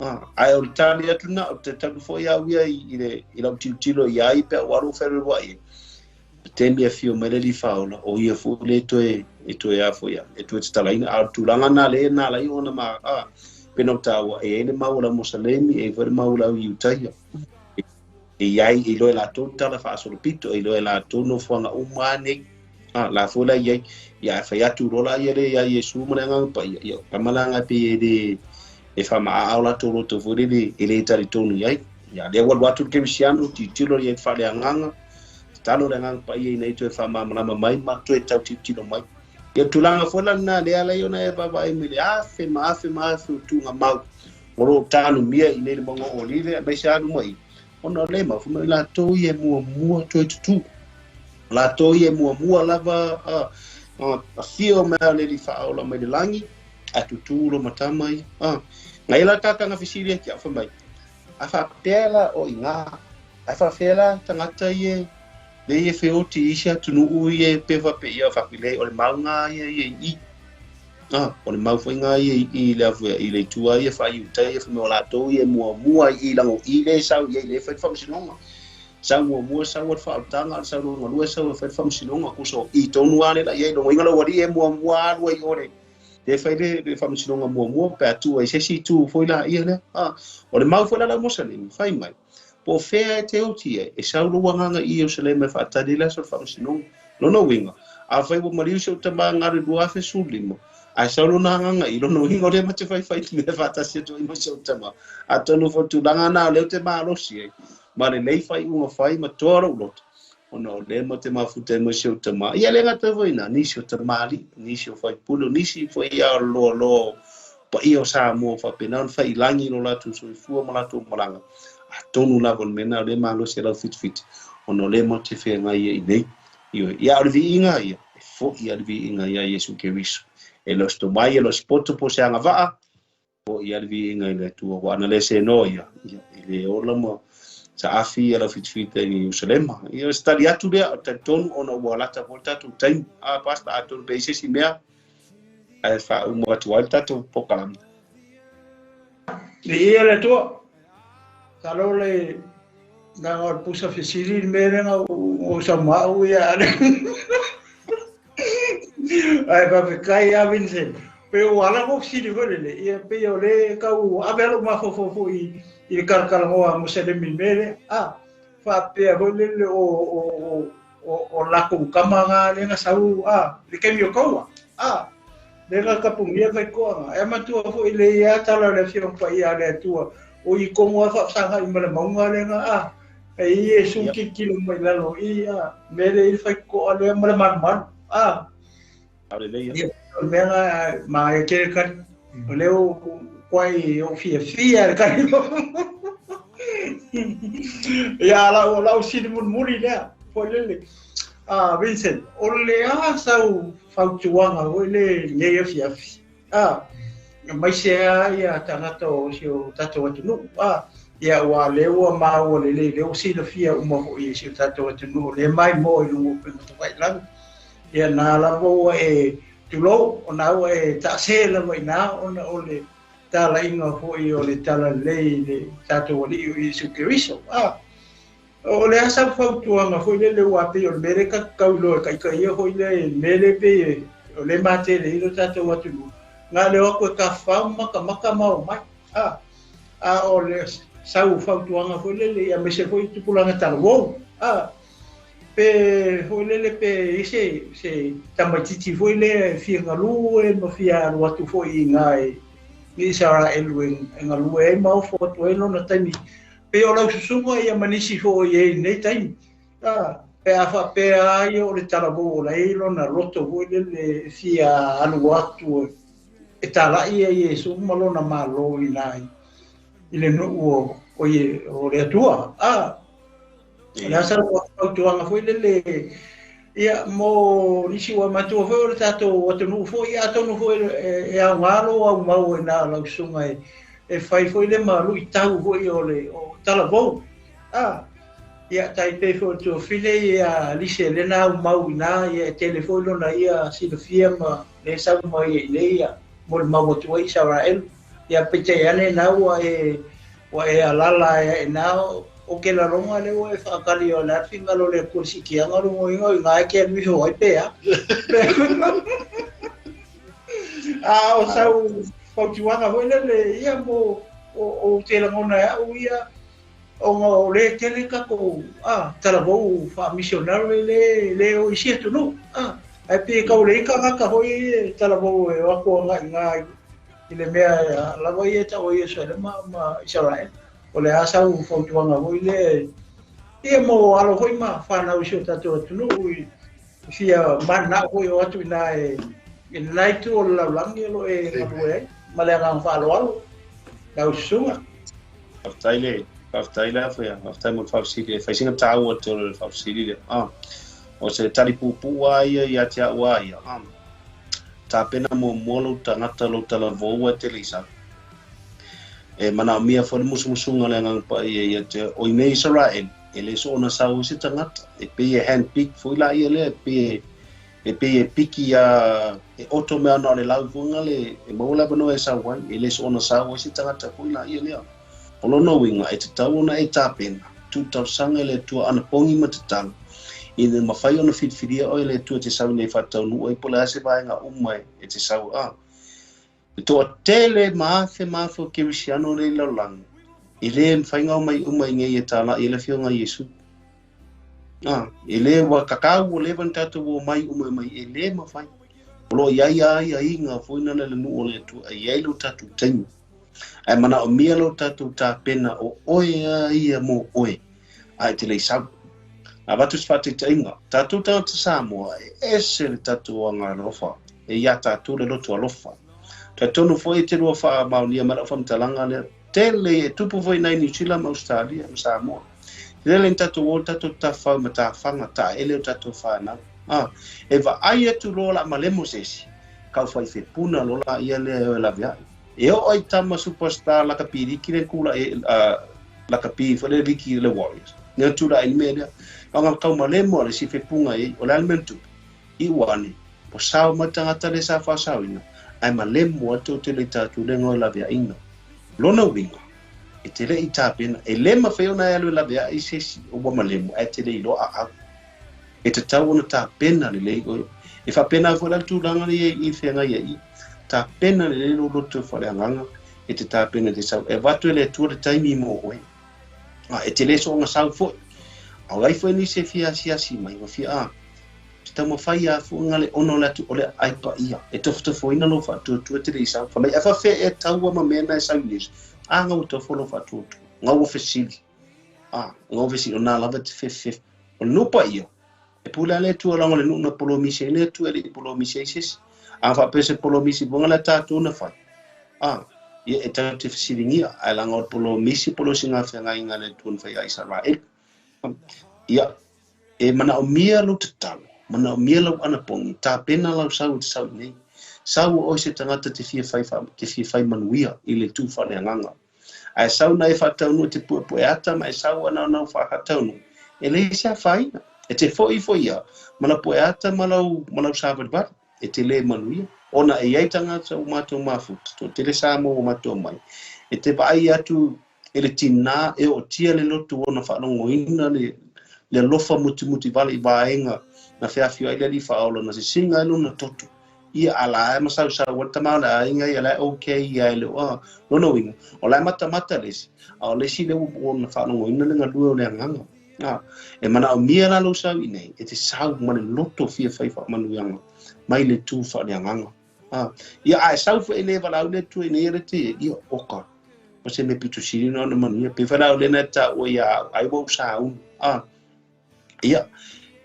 Ah, ai o le tali atu na, o te talu foi au ia i le, i lau tilotilo i ai pe au aro whero wa i. Te mea whio mai le li whaola, o ia fo le toe, e toe a fo ia, e toe te talaina. A tūlanga nā le, nā lai ona ma, ah, pena o tāua, e ele mau la Mosalemi, e whare mau la Iutaia. E iai, e loe la tō tala whaasolo pito, e loe la tō no whanga umane, ah, la fo la iai, ia whai atu rola ia le ia Yesu mana ngā pa ia, ia, kamalanga pe e le, e whama a au la tō roto fo le, e le tari tōnu iai. Ia, lea walu atu le kerisiano, titilo ia e whale anganga, talo le ngā pa ia i nei toe whama malama mai, ma toe tau titilo mai. Ia tūlanga fo la nā lea lai ona e baba e mele, afe ma afe ma afe o tūnga mau. O ro tānu mia i nei le mauga o Olive, a mai se alu mai. Ona le ma fuma la tō i e mua mua toe tutu. La tō i e mua mua lava, a whio mea le li whaola mai le langi, a tutu lo matama i. Ngai la kakanga fisiri e kia wha mai. A whapea o i ngā, a whapea la tangata i e, le i e whioti i sia tunu ui e pe whape ia whapile o le maunga ia i e i. Ah, o le mau whai ngā ia i le awhea, i le tua ia whai utai ia whamea o la tō ia mua mua i lango i le sau ia i le whai whamsinonga. Sau mua mua sau at whaotanga, sau longa lua sau whai whamsinonga kuso i tonu ane la ia i longo inga la wari e mua mua alua i ore. Te whai le whamsinonga mua mua, pea tua i sesi tu whoi la ia le. Ah, o le mau whai la la Mosalemi, whai mai. Po whea e te oti e, e sau lua nganga i Yerusalema e whaatari la sau whamsinonga. Lono winga, a whai wa mariu sau tama ngare lua awhe sulima. Ai sau lona nganga i lono winga o le mate whai whai te mea whaatasi atu i mai sau tama. A tonu fo tūlanga nā o leo te maalosi e. Ma le lei whai unga whai ma toa rau loto. Ona o le mate mafuta e mai sau tama. Ia le ngata whai nā, nisi o tamali, nisi o whai pulo, nisi whai ia loa loa pa ia o Samoa whapena, ona whai langi lo latu soifua ma latu malanga. A tonu lava o le mena o le maalosi e lau whitiwhiti. Ona o le mate whea ngai ia i nei. Ioe, ia o le viiga ia, e foi a le viiga ia Iesu Keriso. E los tomai, e los poto po se anga vaa, po ia le viiga i le Atua. Ua ana le se noa ia, ia, i le ola ma sa afi ia lau whitiwhiti i Yerusalema. Ia, se tali atu lea, o talitonu ona ua lata po le tatou taimi. A, pasta, a tonu pe i se isi mea, ae faauma atu ai le tatou pokalame. Le ia le Atua, talo le nanga o le pusa fesili le mea lea o sa mau ia ale. Ai, pape kai a Vincent. Pe o ala mo sili foi lele, ia pe o le kau ave alo mafaufau foi i le kalakalanoa a Muselemi mele, a faapea foi lele o lakou kama nga le nga sau a le kemi o kaua a le nga kapungia fai koanga e matua foi le ia tala le fio pa ia le atua o i kongo a fa i ma le maunga le nga a e i e su ki kilo mai lalo i a mele i fai koa le ma le manumanu a Hallelujah. O le mea nga ma e kere kari o leo kwai o fia fia le kari. Ia lau lau sili mulimuli lea foi lele. A Vincent, o le a sau fautuaga foi le lenei afiafi a maise a ia tagata o si o tatou atunuu a ia ua lea ua maua lelei lea ua silafia uma foi e si o tatou atunuu le mai mo i luga o upega tafailagi ia na lava ua e tulou ona ua e taase lava i na ona o le talaiga foi o le talalelei le tatou alii o Iesu Keriso a o le a sau fautuaga foi lele ua pei o le mea lea kakauiloa e kaikaia foi le mea le pei o le matele i lo tatou atunuu na leo aku e kafau makamaka ma o mai a a o le sau fautuaga foi lele ia maise foi tupulaga talavou a pe foi lele pe i se tamaititi foi le fia galue ma fia alu atu foi i iga e Isaraelu e galue ai ma ofo atu ai lona taimi pe o lau susuga ia ma nisi foi e nei taimi a pe a faapea ai o le talavou o lai lona loto foi lele fia alu atu e talai ia Iesu ma lona malo i nai i le nuu o o le Atua a le asa fautuaga foi lele ia mo nisi ua matua foi o le tatou atunuu foi atonu foi e aogalo au mau e na lau susuga e fai foi le ma luitau foi o le o talavou a ia tai pe foi tuafile ia lise le na au mau ina ia e tele foi lona ia silafia ma le sau mai i nei ia mo le mau atu ai Israel ia peitai ane na ua e alala e na o ke lalonga le ua e whaakali o le awhinga lo le kursi ki anga rungo inga i ngā ke anui ho ai pea. A o sau fautuaga foi lele ia mo o te langona e au ia o ngā o le tele kako a talavou wha-missionary le o isi atu a ai pe kau le ika ngaka hoi e talavou e wako anga i ngā i le mea lava ia ta o Iesu ele ma Israel. O le asa u fautuaga foi le ia mo alo foi ma whanau si o tatou atunuu i fia manao foi o atu ina e nai tu o le laulangi o lo e galue ai ma le agaga faaaloalo lau susuga. Faafetai le faafetai le afu ia faafetai mo le faafesili e faisina taua atu o le faafesili le o se tali puupuu a ia ia te au a ia tapena muamua lou tagata lou talavou e te leisa e manaomia foi le musumusuga le agaga paia ia te o i nei Israel e le soona sau se tagata e pei e handpick foi la ia lea e pei e piki a e oto mea na o le laufuga le e maua le avanoa e sau ai e le soona sau ai se tagata foi la ia lea o lona uiga e tatau ona e tapena tuutausaga e le Atua anapogi ma tatalo ina mafai ona filifilia oe le Atua te sau nei faataunuu ai po o le a se vaega uma e te sau a e toatele ma afe o kerisiano le lalolagi e lē mafaiga o mai uma i nei e tālaʻi e le afioga Iesu e lē ua kakau ua leva na tatou o mai uma mai e lē mafai o loo iai a aiaiga foi na le nuu o le Atua e iai lo tatou taimi ae manaomia lo tatou tapena o oe a ia mo oe ae te leisau avatu se faataitaiga tatou tagata Samoa e ese le tatou agalofa e ia tatou le loto alofa talitonu foi e te lua faamaonia mai lau faamatalaga lea tele e tupu foi nai New Zealand ma Australia ma Samoa lele ni tatou o tatou tafau ma tafaga taele o tatou fanau e vaai atu loa la malemo se isi kau fai fepuna lola ia lea e lave ai e oo ai tama superstar lakapi liki le kula e lakapi foi le liki le Warriors ne tula ai mea lea aga kau malemo le si fepunga e o le ale mea tupu i ua ane po sao ma tagata le sa faasauina ae malemo atu o te le tatou le ngoi laveaʻiga lona uiga e te leʻi tapena e lē mafai ona e alu e laveaʻi se isi o ua malemo ae te le iloa aau e tatau ona tapena lelei oe e faapena foi la le tulaga le i feagai ai. Tapena lelei lou loto faaleagaga e te tapena i te sau. E avatu e le Atua le taimi mo oe. A, e te le soonga sau foi. A o ai foi nisi e fia asiasi mai, ua fia, a, te taumafai a fuaga le ono o le atu o le aai paia. E tofotofoina lou faatuatua te le i sau. Fai mai, a faafefea ea taua ma mea na e sau i news? A, gau ua tofo lou faatuatua. Gau ua fesili. A, gau ua fesili, o na lava e te fefefefe. O le nuu paia, E pule a le Atua laga o le nuu na polomisi ai le Atua e le i polomisi ai se isi. A faapea se polomisi puanga lea tatou na fai, a, ia e tatou te fesiligia, ae laga o le polomisi po o le osigafeagaiga a le Atua na fai ia Isaraelu. Ia, e manaomia lou tatalo, manaomia lau anapogi, tapena lau sau e te sau i nei. Sau o oe se tagata te fia fai, te fia fai manuia i le tu faaleagaga. Ae sau na e faataunuu te puepue ata ma e sau ana ona u faataunuu, e leai se afaina. E te foi ifo ia ma lau pue ata ma lau, ma lau savalivali, e te le manuia. Ona e i ai tagata ua matou mafuta, toatele Samoa ua matou omai, e te vaai atu e le tinā e ootia le loto ona faalogoina le, le alofa mutimuti vale i vaega na feafioai le Alii Faaola na sisiga ai lona toto. Ia a la e masausau ai le tama o le aiga ia la e okay ia e le o a lona uiga o la e matamata le isi a o le isi lea ua ona faalogoina le galue o le agaga a e manaomia la lou sau i nei e te sau ma le loto fia fai faamanuiaga mai le tu faaleagaga a ia a e sau foi e le valaau le Atua i nei le te ia oka o se mea pito sili na ona manuia pe fa la o lena e taua ia au ai ua ou sauni a Ia,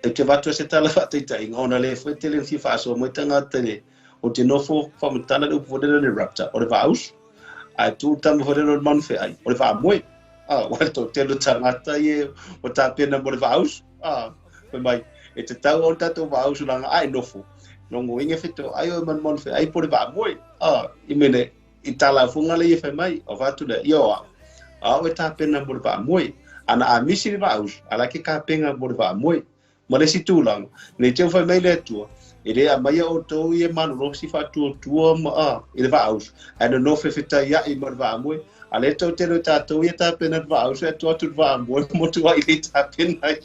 ou te avatu ai se tala faataitaiga, ona lea foi e tele ina fia faasoa mai tagata i le, ou te nofo faamatala le upu foi lele o le raptor, o le vaausu, ae tu le tama foi lele o le manufeai, o le vaamoe. Ah, ua le toatele o tagata ia ua tapena mo le vaausu. Ah, fai mai, e tatau au le tatou vaausu laga ae nofo. Logoina fetoai oe ma le manufeai po o le vaamoe. Ah, i mene, I tā laufunga le ia fai mai, o fatu lea, ia o au. A au e tapena mo le vaamoe. Ana a misi le vaausu, a la ke kapenga mo le vaamoe. Ma le isi tulaga, nei te fai mai le Atua, e le aumaia outou ia malolosi faatuatua ma a, i le vaausu, ae nonofo e fetaiai ma le vaamoe. A le tou tele o tatou ia tapena le vaausu, e atu atu le vaamoe, motu ai le tapena ai.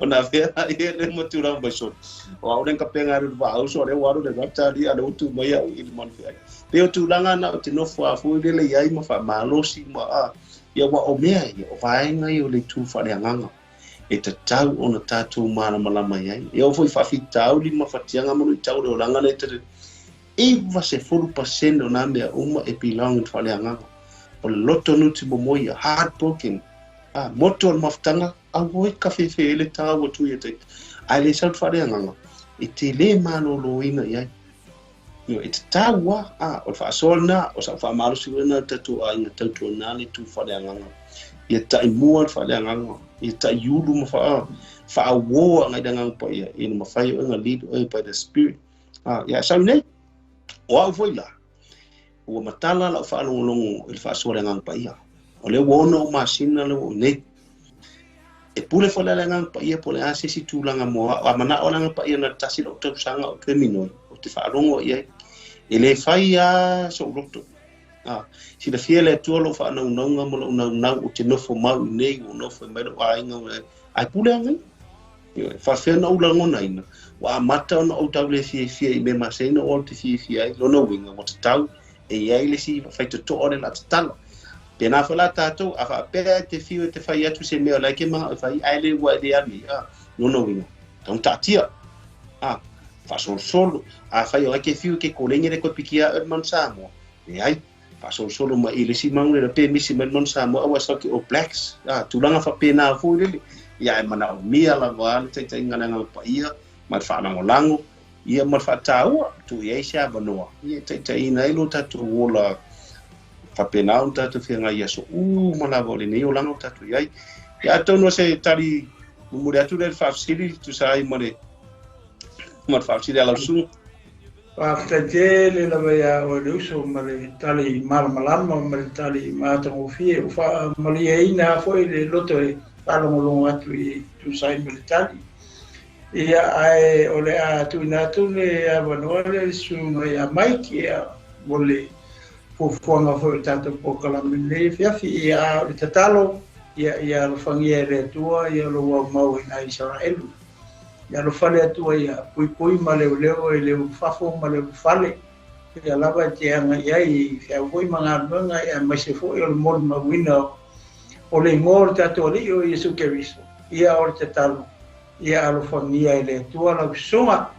Ona avea ia le ma tulaga mai solo. O au le kapenga alu le vaausu, o lea ua alu le raptor ali, a lea ua tu mai au i le manufeai. Pei o tulaga na o te nofo a foi lele i ai ma faamalosi ma a, ia ua o mea ia, o vaega ia o le itu faaleagaga e tatau ona tatou malamalama i ai. E oo foi i faafitauli ma fatiaga ma luitau o le olaga lea e 90% o nā mea uma e belong i le faaleagaga. O le loto nuti momoe ia, heartbroken, a, motu o le mafutaga, Auoi ka whewhe e le tāua tuia te, ae le sau te whareanganga, e te le mālōlōina i ai. Io, e te tāua, a, o le whaasoa lena, o sa whaamalosi lena o tatou aiga tautua nā le tū whareanganga. Ia tai mua le whareanganga, ia tai ulu ma wha, whaauoa ngai le nganga pa ia, ia na mawhai o inga lead oe by the spirit. A, ia sau nei, o au foi la, ua matala lau whaalongolongo i le whaasoa le nganga pa ia. O le ua ono o masina le ua nei, E pule foi le Agaga Paia po o le a se isi tulaga mo au, a manao le Agaga Paia na le tasi lou tausaga o toe minoi, ou te faalogo i ai. E le fai lava sou loto. A, silafia e le Atua lou faanaunauga ma lou naunau ou te nofo mau i nei, ua nofo mai lou aiga, ae pule agai. Ioe, faafefea ona ou lagonaina, ua amata ona ou tau le fiafia i mea masani o au te fiafia ai, lona uiga ua tatau e i ai le isi faitotoa o le la tatala. Pēnā foi la tātou, a faapea e te whiu e te whai atu se mea o le ake manao e whai, ae le ua e le alu i, a, lona uiga, tau taatia, a, faasolosolo, a whai o ake whiu ke kolenge le koe pikia au le Manu Samoa, leai, faasolosolo mai i le isi manu le pe misi mai le Manu Samoa, aua e sau ke All Blacks, a, tulaga faapena foi lele, ia e manaomia lava le taitaiga le agaga paia, ma le faalagolago, ia ma le faataua, tuu i ai se avanoa, ia e taitaiina ai lo tatou ola faapena ona tatou feagai i aso uma lava o lenei olaga o tatou i ai. Ia atonu o se tali momoli atu lea i le faafesili tusa ai ma le ma le faafesili a lau susuga. Faafetai tele lava iā oe le uso ma le tali malamalama ma le tali matagofie ua faamalieina lava foi le loto e faalogologo atu i tusa ai ma le tali. Ia, ae o le a tuuina atu le avanoa lea i le susuga ia Mike ia mo le fuafuaga foi o le tatou polokalame i lenei afiafi. Ia, a o le tatalo, ia, ia alofagia e le Atua ia lou aumau i nai Isaraelu. Ia alofa le Atua ia puipui ma leoleo e le ulufafo ma le ulufale. Ia lava e te agai ai i feau foi ma galuega aemaise foi o le molimauina o le igoa o le tatou Alii o Iesu Keriso. Ia o le tatalo, ia alofagia e le Atua lau susuga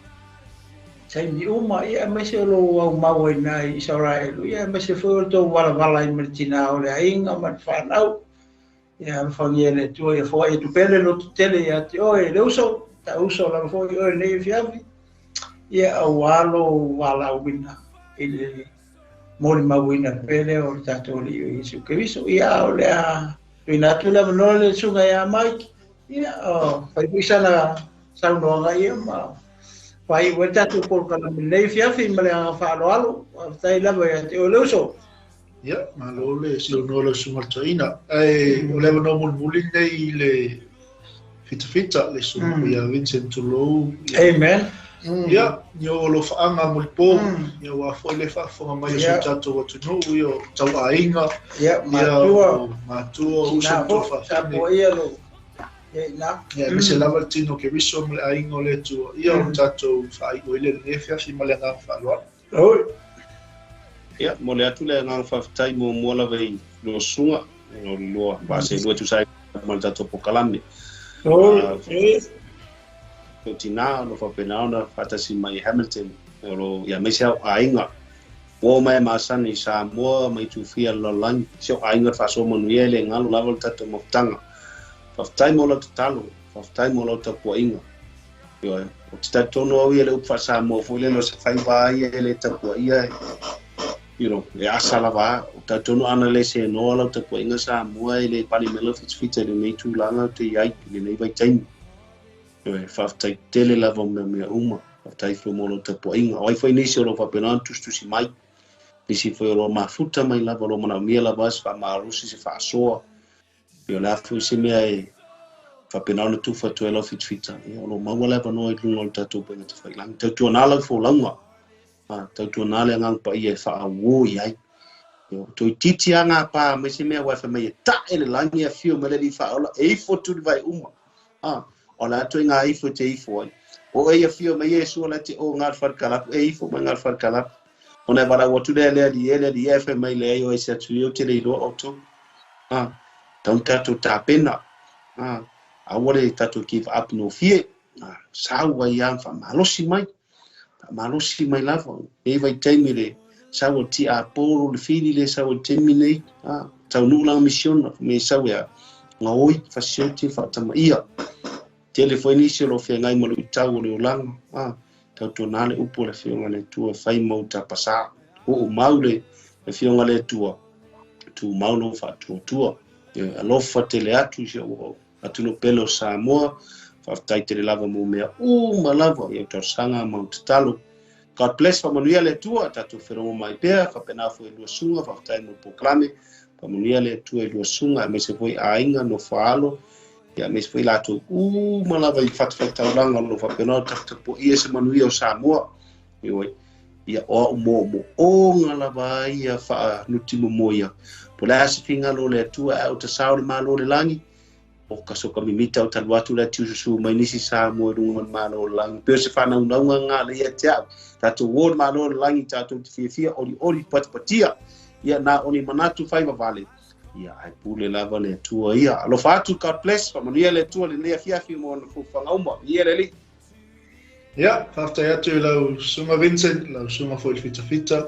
i taimi uma, ia aemaise o lou aumau ai ina i Isaraelu, ia aemaise foi o le tou valavala ai ma le tinā o le aiga ma le fanau. Ia alofagia e le Atua, ia foai atu pea le lototele ia te oe, le uso, ta uso lava foi oe i lenei afiafi, ia aua lou valaauina i le molimauina pea lea o le tatou Alii o Iesu Keriso. Ia o le a tuuina atu le avanoa i le susuga ia Mike, ia o fai foi sana saunoaga ia ma faaiu ai le tatou polokalame i lenei afiafi ma le agaga faaaloalo. Faafetai lava ia te oe le uso. Ia, malo le saunoa lau susuga i le toeaina. Ae o le avanoa mulimuli lenei i le fitafita, le susuga foi ia Vincent Tulou. Amen. Ia, ni o alofaaga mulipo, ia aua foi le faafofoga mai o si o tatou atunuu, ia o tauaiga, Ia, matua, matua, uso ma tuafafine. Tapuaia lo ia ina. Ia, aemaise lava le tino o Keriso ma le aiga o le Atua. Ia, o le tatou faaiu ai lea i lenei afiafi ma le agaga faaaloalo. Oi. Ia, momoli atu le agaga faafetai muamua lava i lua susuga, o le lua vaa seelua e tusa ai ma le tatou polokalame. Oi. Lou tinā o lo o faapena ona faatasi mai i Hamilton, o lo o, ia aemaise lava o aiga. Ua oo mai a masani i Samoa ma itufia i le lalolagi, si ou aiga le faasoa manuia e le galo lava le tatou mafutaga. Faafetai mo lau tatalo, faafetai mo lau tapuaiga. Ioe, ou te talitonu au ia i le upu faa-Samoa foi lele o se faiva lava ia e le tapuaia e, you know, e asa lava a. Ou te talitonu ana le senoa lau tapuaiga Samoa e le pale mai lau fitafita i lenei tulaga ou te i ai i lenei vaitaimi. Ioe, faafetai tele lava mo mea uma. Faafetai foi mo lau tapuaiga. O ai foi nisi o lo o faapena ona tusitusi mai, nisi foi o lo o mafuta mai lava, o lo o manaomia lava se faamalosi, se faasoa. Ia o le a foi se mea e faapena ona tufa atu ai lau fitafita, ia o lo o maua le avanoa i luga o le tatou upega tafailagi. Tautuana lau folauga, tautuana le Agaga Paia e faaauo i ai. Ia, toeitiiti lava ngā pā mai se mea aua e fai mai e tae le lagi e afio mai le Alii Faaola e ifo tulivae uma. O le a toe ngā ifo e te ifo ai. O e afio mai Iesu o la te o ngā wharekalapu, e ifo mai ngā wharekalapu. Ona e walau atu lea le Alii e, le Alii e fai mai leai o e se atu ia ou te le iloa outou. Tau na tatou tapena, aua le tatou give up nofie, sau ai lava ma faamalosi mai, faamalosi mai lava. Nei vaitaimi le sau o le tiapolo, le fili le sau o le taimi nei, taunuu lana misiona, fai mai sau e gaoi, fasioti, faatamaia. Tele foi nisi o lo o feagai ma luitau o le olaga, tautuana le upu a le Afioga a le Atua e fai ma uta pasa. Uumau le Afioga a le Atua, tumau lou faatuatua. E alofa tele atu i si ou atunuu pele o Samoa. Faafetai tele lava mo mea uma lava i au talosaga ma au tatalo. God bless, faamanuia le Atua, tatou felogo mai pea, faapena foi i lua susuga, faafetai mo le polokalame, faamanuia le Atua i lua susuga, aemaise foi aiga, nofo alo, ia aemaise foi latou uma lava i fatafaitaulaga o lo o faapena ona taputapuaia se manuia o Samoa. Ioe, ia o au moomooga lava ai ia faanuti-momoia. Po o le a se figalo o le Atua ae o tasao le Malo o le lagi, o ka soka mimita o talu atu le tiususu mai nisi Samoa i luga o le Malo o le lagi. Pei o se faanaunauga ngā le ia te au. Tatou o le Malo o le lagi, tatou te fiafia olioli patipatia. Ia na o ni manatu fai vavale. Ia ae pule lava le Atua ia. Alofa atu, God bless, faamanuia le Atua lenei afiafi mo ana fuafuaga uma. Viia le Alii. Ia, faafetai atu i lau Susuga Vincent, lau Susuga foi i le Fitafita,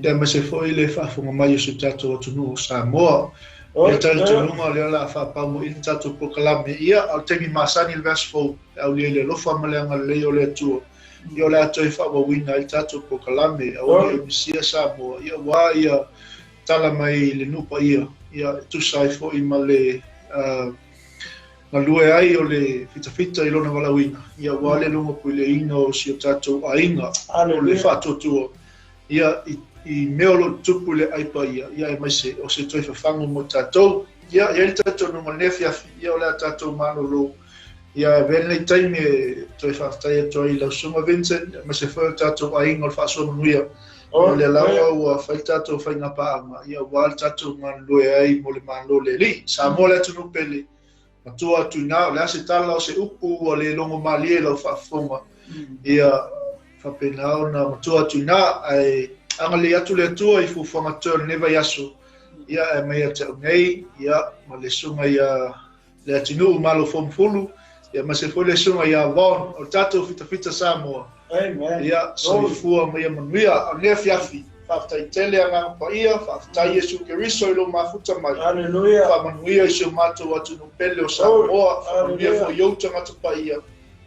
ia aemaise foi le faafofoga mai o si o tatou atunuu o Samoa. O le talitonuga o lea o le a faapaumoili le tatou polokalame, ia, a o le taimi masani i le vaiaso fou, e aulia i le alofa ma le agalelei o le Atua, ia o le a toe faaauauina ai le tatou polokalame, aua ne i misia Samoa, ia aua ia tala mai le nuu paia, ia e tusa ai foi ma le galue ai o le fitafita i lona valaauina, ia aua le logopuileina o si o tatou aiga, o le faatuatua, ia i mea o lo o tutupu i le ai paia, ia aemaise o se toe fafagu mo tatou. Ia, e i ai le talitonuga i lenei afiafi, ia o le a tatou malolo. Ia, e avea lenei taimi e toe faafetai atu ai i lau Susuga Vincent, aemaise foi o le tatou aiga o le Faasoa Manuia. O lea lava ua fai le tatou faiga paaga, ia aua le tatou galulue ai mo le Malo o le Alii. Samoa le atunuu pele, matua atu i ina, o le a se tala o se upu ua le logo malie i lau faafofoga, ia faapena ona matua atu i ina, ae Agalelei atu le Atua i fuafuaga totoe o lenei vaiaso, ia ae aumai ia te au nei, ia ma le susuga ia Leatinuu Malofomufulu, ia ma se foi le susuga ia Von o le tatou Fitafita Samoa. Amen. Ia, soifua ma ia manuia. O lenei afiafi, faafetai tele Agaga Paia, faafetai Iesu Keriso i lou mafuta mai. Hallelujah. Faamanuia i si o matou atunuu pele o Samoa, faamanuia foi i ou tagata paia,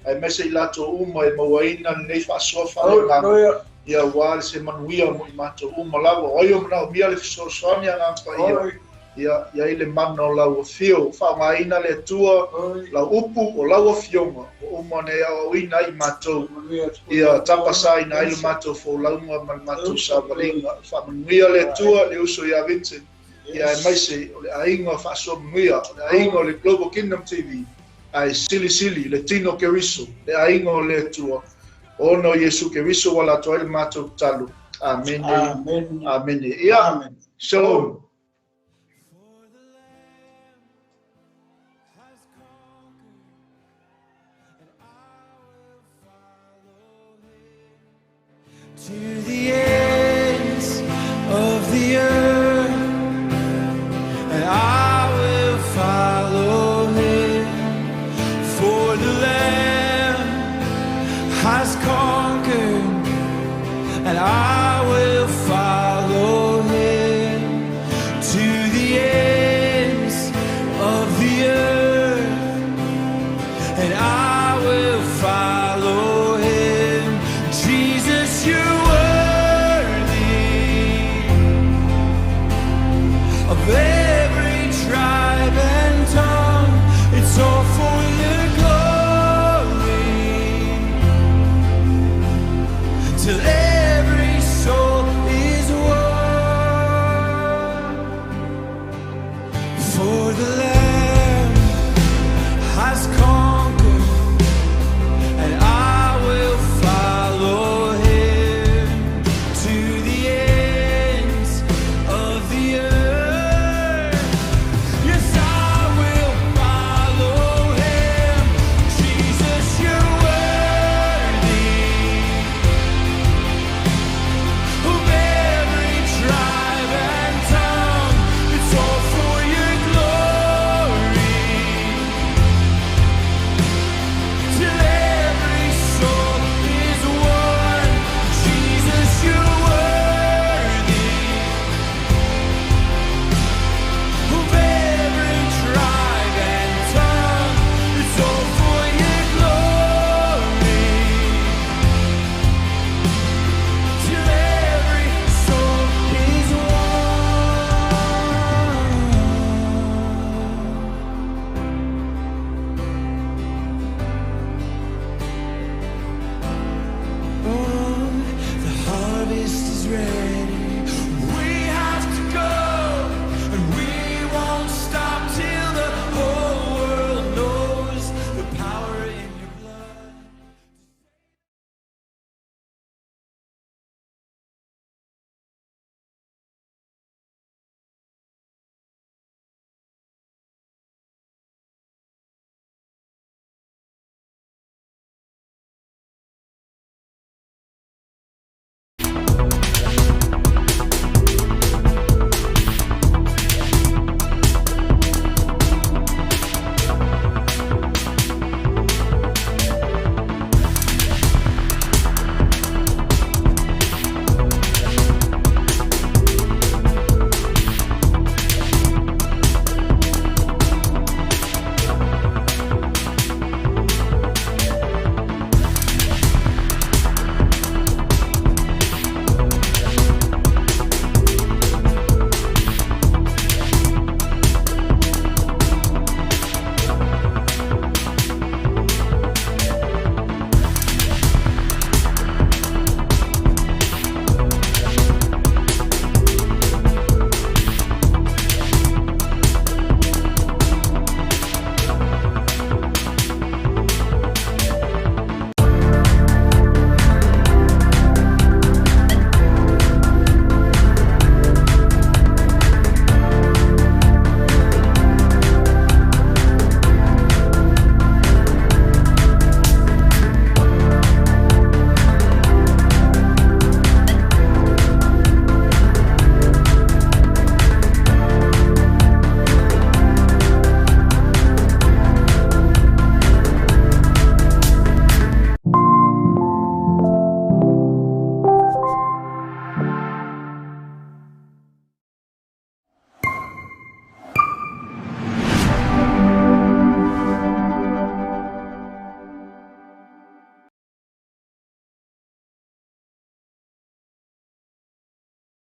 aemaise i latou uma e mauaina lenei faasoa faaleagaga. Ia aua se manuia mo i matou uma lava. O ai o manaomia le fesoasoani Agaga Paia, ia i ai le mana o lau afio, faaaogaina le Atua, lau upu o lau afioga, ua uma ona e aoaoina ai i matou, ia tapasaina ai le matou folauga ma le matou savaliga. Faamanuia le Atua le uso ia Vincent, ia aemaise o le aiga faasoa manuia, o le aiga o le Global Kingdom TV, ae silisili le tino Keriso, le aiga o le Atua, ona o Iesu Keriso ua latou ai le matou tatalo. Amene. Amen. Amene. Ia, Amen. Shalom.